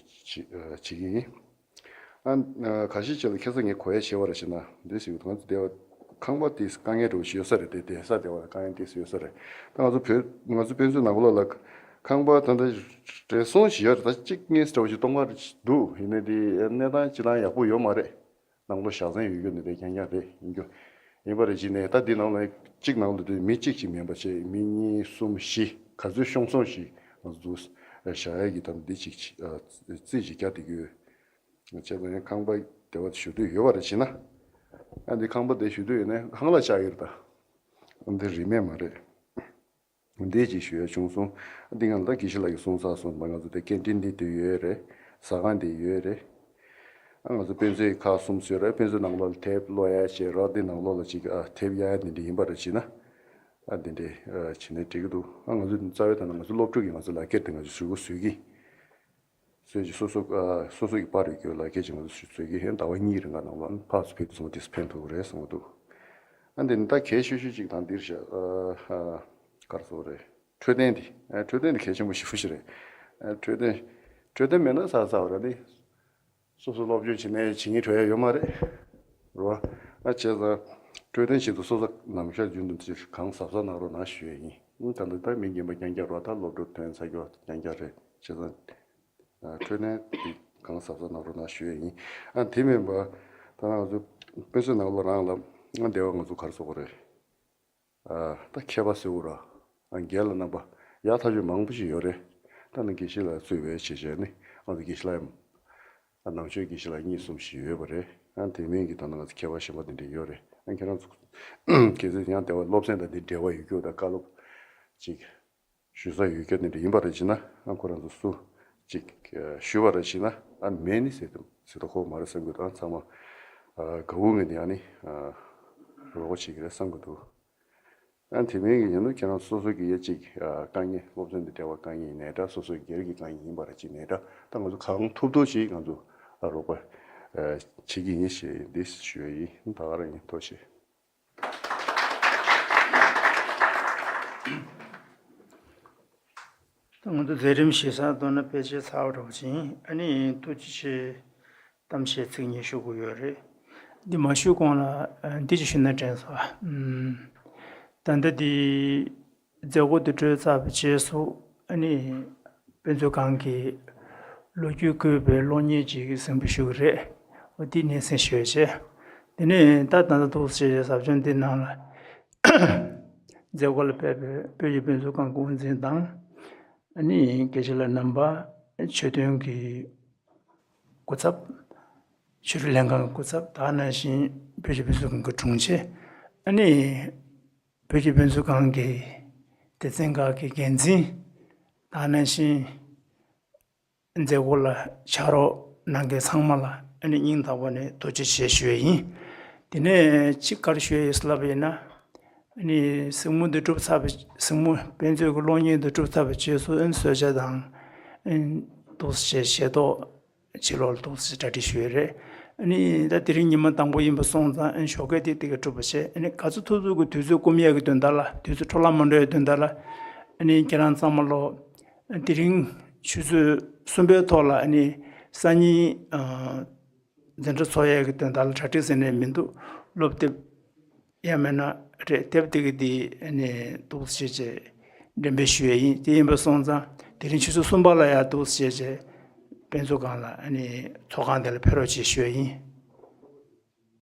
ཨ་བྱེད་ཀྱི་ཡིན། ཨ་ཨ་ཁ་ཤས་ཅིག་ལ་ཁ་སང་ངས་གོ་ཡ་བྱས་པ་ར་ཞེ་ན། འདི་ཞིག་ང་ཚོ་བསྡད་པ་ཁང་པ་དེ་དཀའ་ངལ་འདྲ་བོ་ཞིག་ཡོད་ས་རེད། དེ་བསྡད་ས་བསྡད་པ་ལ་དཀའ་ངལ་དེ་ཡོད་ས་རེད། ད་ང་ཚོ་བོད་ང་ཚོ་དཔེ་མཛོད་ནང་ལོགས་ལ་ཁང་པ་ད་ལྟ་རེ་ཟུང་ཞིག་ཡོད་རེད། ད་གཅིག་གཉིས་འདྲ་བོ་ཞིག་སྟོང་པ་འདུག། ཡིན་ནའི་དེ་གནས་སྟངས་སྤྱིར་བཏང་ཡག་པོ་ཡོད་མ་རེད། ནང་ལོགས་བཞག་སྲན་ཡོད་རྒྱུ་ནི་རེད། རྐྱང་རྐྱང་རེད། ཡིན་རྒྱུ་ཡིན་པ་རེད། ཅིག་ནས་ད་འདི་ནང་ལ་གཅིག་ནང་ལ་དེ་མི་གཅིག་ཅིག་མིན་པ་བྱས། མི་གཉིས་གསུམ་བཞི་ག་ཚོད་ཤོང་སོང་ཞིག་ང་ཚོ་བཞག་ཡ་གི་ད་འདི་གཅིག་ཨ་རྩིས་ཅིག་རྒྱག་བསྡད་ཀྱི་ཡོད། བྱས་ཙང་ཡང་ཁང་པ་དེ་བ་ཞུ་འདོད་ཡོད་པ་རེད་བྱས་ན། ཨ་འདི་ཁང་པ་དེ་ཞུ་འདོད་ཡོད་ན་ཧང་ལ་ཆགས་ཡོད་རེད། ད་འདི་རིན་མེད་མ་རེད། འདི་ཅིག་ཞུ་ཡ་བྱུང་སོང་། འདི་ང་ལ་དགེ་བཤེས་ལགས་ཀྱིས་གསུངས་ཚར་སོང་། ང་ཚོ་དེ་ཀན་ཊིན་འདི་དུ་ཡོད་རེད། ཟ་ཁང་འདི་ཡོད་རེད། ཨ་ང་ཚོ་དཔེ་མཛོད་ཁག་གསུམ་བཟོས་རེད། དཔེ་མཛོད་ནང་ལོགས་ལ་དེབ་ཀློག་ཡ་བྱས་རོགས། འདི་ནང་ལོགས་ལ་ཅིག་ཨ་དེབ་གཡར་ཡ་འདི་འདྲ་ཡིན་པ་རེད་བྱས་ན། ཨ་འདི་འདྲ་ཨ་བྱས་ན་འགྲིག་གི་འདུག། ཨ་ང་ཚོ་རྩ་བའི་ཐོག་ནས་ང་ཚོ་སློབ་ཕྲུག་གིས་ང་ཚོ་ལག་ཁྱེར་དེ་ང་ཚོ་ཞུ་དགོས་བཟོས་ཀྱི། སོ་སོ་ཨ་སོ་སོ་གི་པར་ཡོད་རྒྱུ་ལག་ཁྱེར་ཅིག་ང་ཚོ་ཞུ་བཟོས་ཀྱི། ཧེ་ཟླ་བ་གཉིས་རིང་ག་ནང་ལོགས་ཕར་ཚུར་ཕེབས་སོང་དུས་ཕན་ཐོགས་རེད་བསམ་གྱི་འདུག། ཨ་འདི་ནི་ད་གལ་ཤོས་ཤོས་ཅིག་དང་འདིར་བཞག་ཨ་ཨ་ག་རེ་ཟེར་དགོས་རེད། འཕྲོད་བསྟེན་འདི་ཨ་འཕྲོད་བསྟེན་འདི་གལ་ཆེན་པོ་ཞེ་པོ་ཞིག་རེད། ཨ་འཕྲོད་བསྟེན་འཕྲོད་བསྟེན་མེད་ན་ཚར་ཚར་བ་རེད། འདི་སོ་སོ་སློབ་སྦྱོང་བྱེད་ནས་བྱེད་སྙིང་བྲོ་ཡ་ཡོད་མ་རེད། རེད་བ། ཨ་བྱས་ཙང་འཕྲོད་བསྟེན་ཆེད་དུ་སོ་སོ་ནམ་ཞག་རྒྱུན་དུ་ཅིག་གང་གཟབ་གཟབ་གནང་རོགས་གནང་ཞུ་ཡ་ཡིན། ད་ལྟ་ད་མི་རྒན་པ་རྐྱང་རྐྱང་རེད་བ། ད་སློབ་ཕྲུག་ཐོན་ཚར་རྒྱུ་རྐྱང་རྐྱང་རེད། བྱས་ཙང་ཨ་འཕྲོད་བསྟེན་འདི་གང་གཟབ་གཟབ་གནང་རོགས་གནང་ཞུ་ཡ་ཡིན། ཨ་དེ་མིན་པ་ད་ང་ཚོ་དཔེ་མཛོད་ནང་ལོགས་རང་ལ་ཨ་འདི་བ་ང་ཚོ་ག་རེ་ཟེར་དགོས་རེད། ཨ་ད་མཁས་པ་ཟེར་དགོས་ར། ཨ་རྒན་ལགས་རྣམ་པ་ཡག་ཐག་ཆོད་མང་པོ་ཞིག་ཡོད་རེད། ད་ནི་དགེ་བཤེས་ལགས་གཙོས་པའི་བྱས་བྱས་ནི་ང་ཚོ་དགེ་བཤེས་ལགས་ཨ་ནང་ཆོས་དགེ་བཤེས་ལགས་གཉིས་གསུམ་ཞིག་ཡོད་པ་རེད། ཨ་དེ་མིན་གྱི་ད་ནི་ང་ཚོ་མཁས་པ་གཞན་པ་དེ་འདྲ་ཡོད་རེད། ཨ་ཁྱེད་རང་ཚོ་གལ་སྲིད་ཡང་དེ་བ་སློབ་ཚན་དང་དེ་འབྲེལ་བ་ཡོད་རྒྱུ་དང་བཀའ་སློབ་ཅིག་ཞུ་ས་ཡོད་རྒྱུ་དེ་འདྲ་ཡིན་པ་རེད་བྱས་ན། ཨ་ཁོ་རང་ཚོ་སུ་ཅིག་ཞུ་བ་རེད་བྱས་ན། ཨ་མེད་ནི་ཟེར་དུ་ཟེར་དུ་ཁོ་མ་རེད་བསམ་གྱི་འདུག། ཨ་ཚང་མ་ཨ་དགའ་བོ་ངེས་ནས་ཨ་ནི་ཨ་རོགས་པ་བྱེད་ཀྱི་རེད་བསམ་གྱི་འདུག། ཨ་དེ་མིན་གྱི་ཡིན་ན་ཁྱེད་རང་སོ་སོ་གི་ཡ་གཅིག་ཨ་དཀའ་ངལ་སློབ་ཚན་དང་འབྲེལ་བ་དཀའ་ངལ་ཡིན་ནའི་འདྲ། སོ་སོའི་སྒེར་གྱི་དཀའ་ངལ་ཡིན་པ་རེད་ཅིག་ནའི་འདྲ། ད་ང་ཚོ་གང་ཐུབ་ཐུབ་ཅིག་ང་ཚོ་ཨ་རོགས་པ་ཨ་བྱེད་ཀྱི་ཡིན་ཞེས་འདི་ཞུ་ཡ་ཡིན། ད་ག་རང་ཡིན། ཐུགས་རྗེ་ཆེ། ད་ང་ཚོ་མཛད་རིམ་ཞུ་ས་མདོར་ན་ཕལ་ཆེར་ཚར་བ་འདྲ་བོ་ཅིག་ཡིན། ཨ་ནི་ཐུགས་རྗེ་ཆེ། གཏམ་བཤད་ཚིག་གཉིས་ཞུ་དགོས་ཡོད་རེད། འདི་མ་ཞུས་གོང་ལ་འདི་ཅིག་ཞུས་ན་དྲན་སོང་། ད་ལྟ་འདི་མཛད་སྒོ་འདི་གྲོལ་ཚར་བའི་རྗེས་སུ། ཨ་ནི་དཔེ་མཛོད་ཁང་གི་ལོ་རྒྱུས་འཁོད་པའི་གློག་བརྙན་ཅིག་གཟིགས་འབུལ་ཞུ་གི་རེད། འོ་འདི་སྙན་སེང་ཞུ་ཡ་བྱས། དེ་ནས་ད་ད་ལྟ་འདུག་སེ་བྱས་བྱས་ཟབ་སྦྱོང་འདི་ནང་ལ་མཛད་སྒོ་ལ་ཕེབས་པའི་བོད་ཀྱི་དཔེ་མཛོད་ཁང་གི་དབུ་འཛིན་དང་། ཨ་ནི་དགེ་བཤེས་ལགས་རྣམ་པ། ཆོས་དོན་གྱི་སྐུ་ཚབ། ཆོས་རིག་ལྷན་ཁང་གི་སྐུ་ཚབ། དེ་ནང་བཞིན་བོད་ཀྱི་དཔེ་མཛོད་ཁང་གི་དྲུང་ཆེ། ཨ་ནི་བོད་ཀྱི་དཔེ་མཛོད་ཁང་གི་སྡེ་ཚན་ཁག་གི་འགན་འཛིན། དེ་ནང་བཞིན་མཛད་སྒོ་ལ་ཕྱག་རོགས་གནང་མཁན་ཚང་མ་ལ་ཨ་ནི་སྙིང་ཐག་པ་ནས་ཐུགས་རྗེ་ཆེ་ཞུ་ཡ་ཡིན། དེ་ནས་གཅིག་ག་རེ་ཞུ་ཡ་ཡོད་ཟེར་ལབ་པ་ཡིན་ན། ཨ་ནི་གཟིགས་མོ་འདི་གྲུབ་ཚར་བའི། གཟིགས་མོ་དཔེ་མཛོད་ཀྱི་གློག་བརྙན་འདི་གྲུབ་ཚར་བའི་རྗེས་སུ་ཨ་ནི་གསོལ་ཇ་དང་། ཨ་ནི་འདུག་སེ་ཞལ་ཏོག་ཕྱི་ལོགས་ལ་འདུག་སེ་གྲ་སྒྲིག་ཞུས་ཡོད་རེད། ཨ་ནི་ད་དེ་རིང་ཉི་མ་དང་པོ་ཡིན་པ་སོང་ཙང་། ཨ་ནི་ཞོགས་ཀས་དེ་དེ་ག་གྲུབ་པ་བྱས། ཨ་ནི་ག་ཚོད་ཐུབ་ཚོད་ཀྱི་དུས་ཚོད་སྐོམ་ཡས་ཀྱི་དོན་དག་ལ། དུས་ཚོད་འཕྲོ་བརླག་མ་འགྲོ་ཡའི་དོན་དག་ལ། ཨ་ནི་ཁྱེད་རང་ཚང་མ་ལོ་དེ་རིང་ཆུ་ཚོད་གསུམ་པའི་ཐོག་ལ། ཨ་ནི་སང་ཉིན་ཨ་འཛིན་གྲྭ་ཚོགས་ཡས་ཀྱི་དོན་དག་ལ་གྲ་སྒྲིག་ཟེར་ནས་མི་འདུག་སློབ་དེབ་ཡང་མིན་ན་རེད། དེབ་དེ་གི་དེ་ཨ་ནི་འདུག་སེ་བྱས་བྱས་འགྲེམས་སྤེལ་ཞུ་ཡས་ཡིན། དེ་ཡིན་པ་སོང་ཙང་དེ་རིང་ཆུ་ཚོད་གསུམ་པ་ལ་ཡང་འདུག་སེ་བྱས་བྱས་དཔེ་མཛོད་ཁང་ལ། ཨ་ནི་ཚོགས་ཁང་དེ་ལ་ཕེབས་རོགས་བྱེད་ཞུ་ཡས་ཡིན།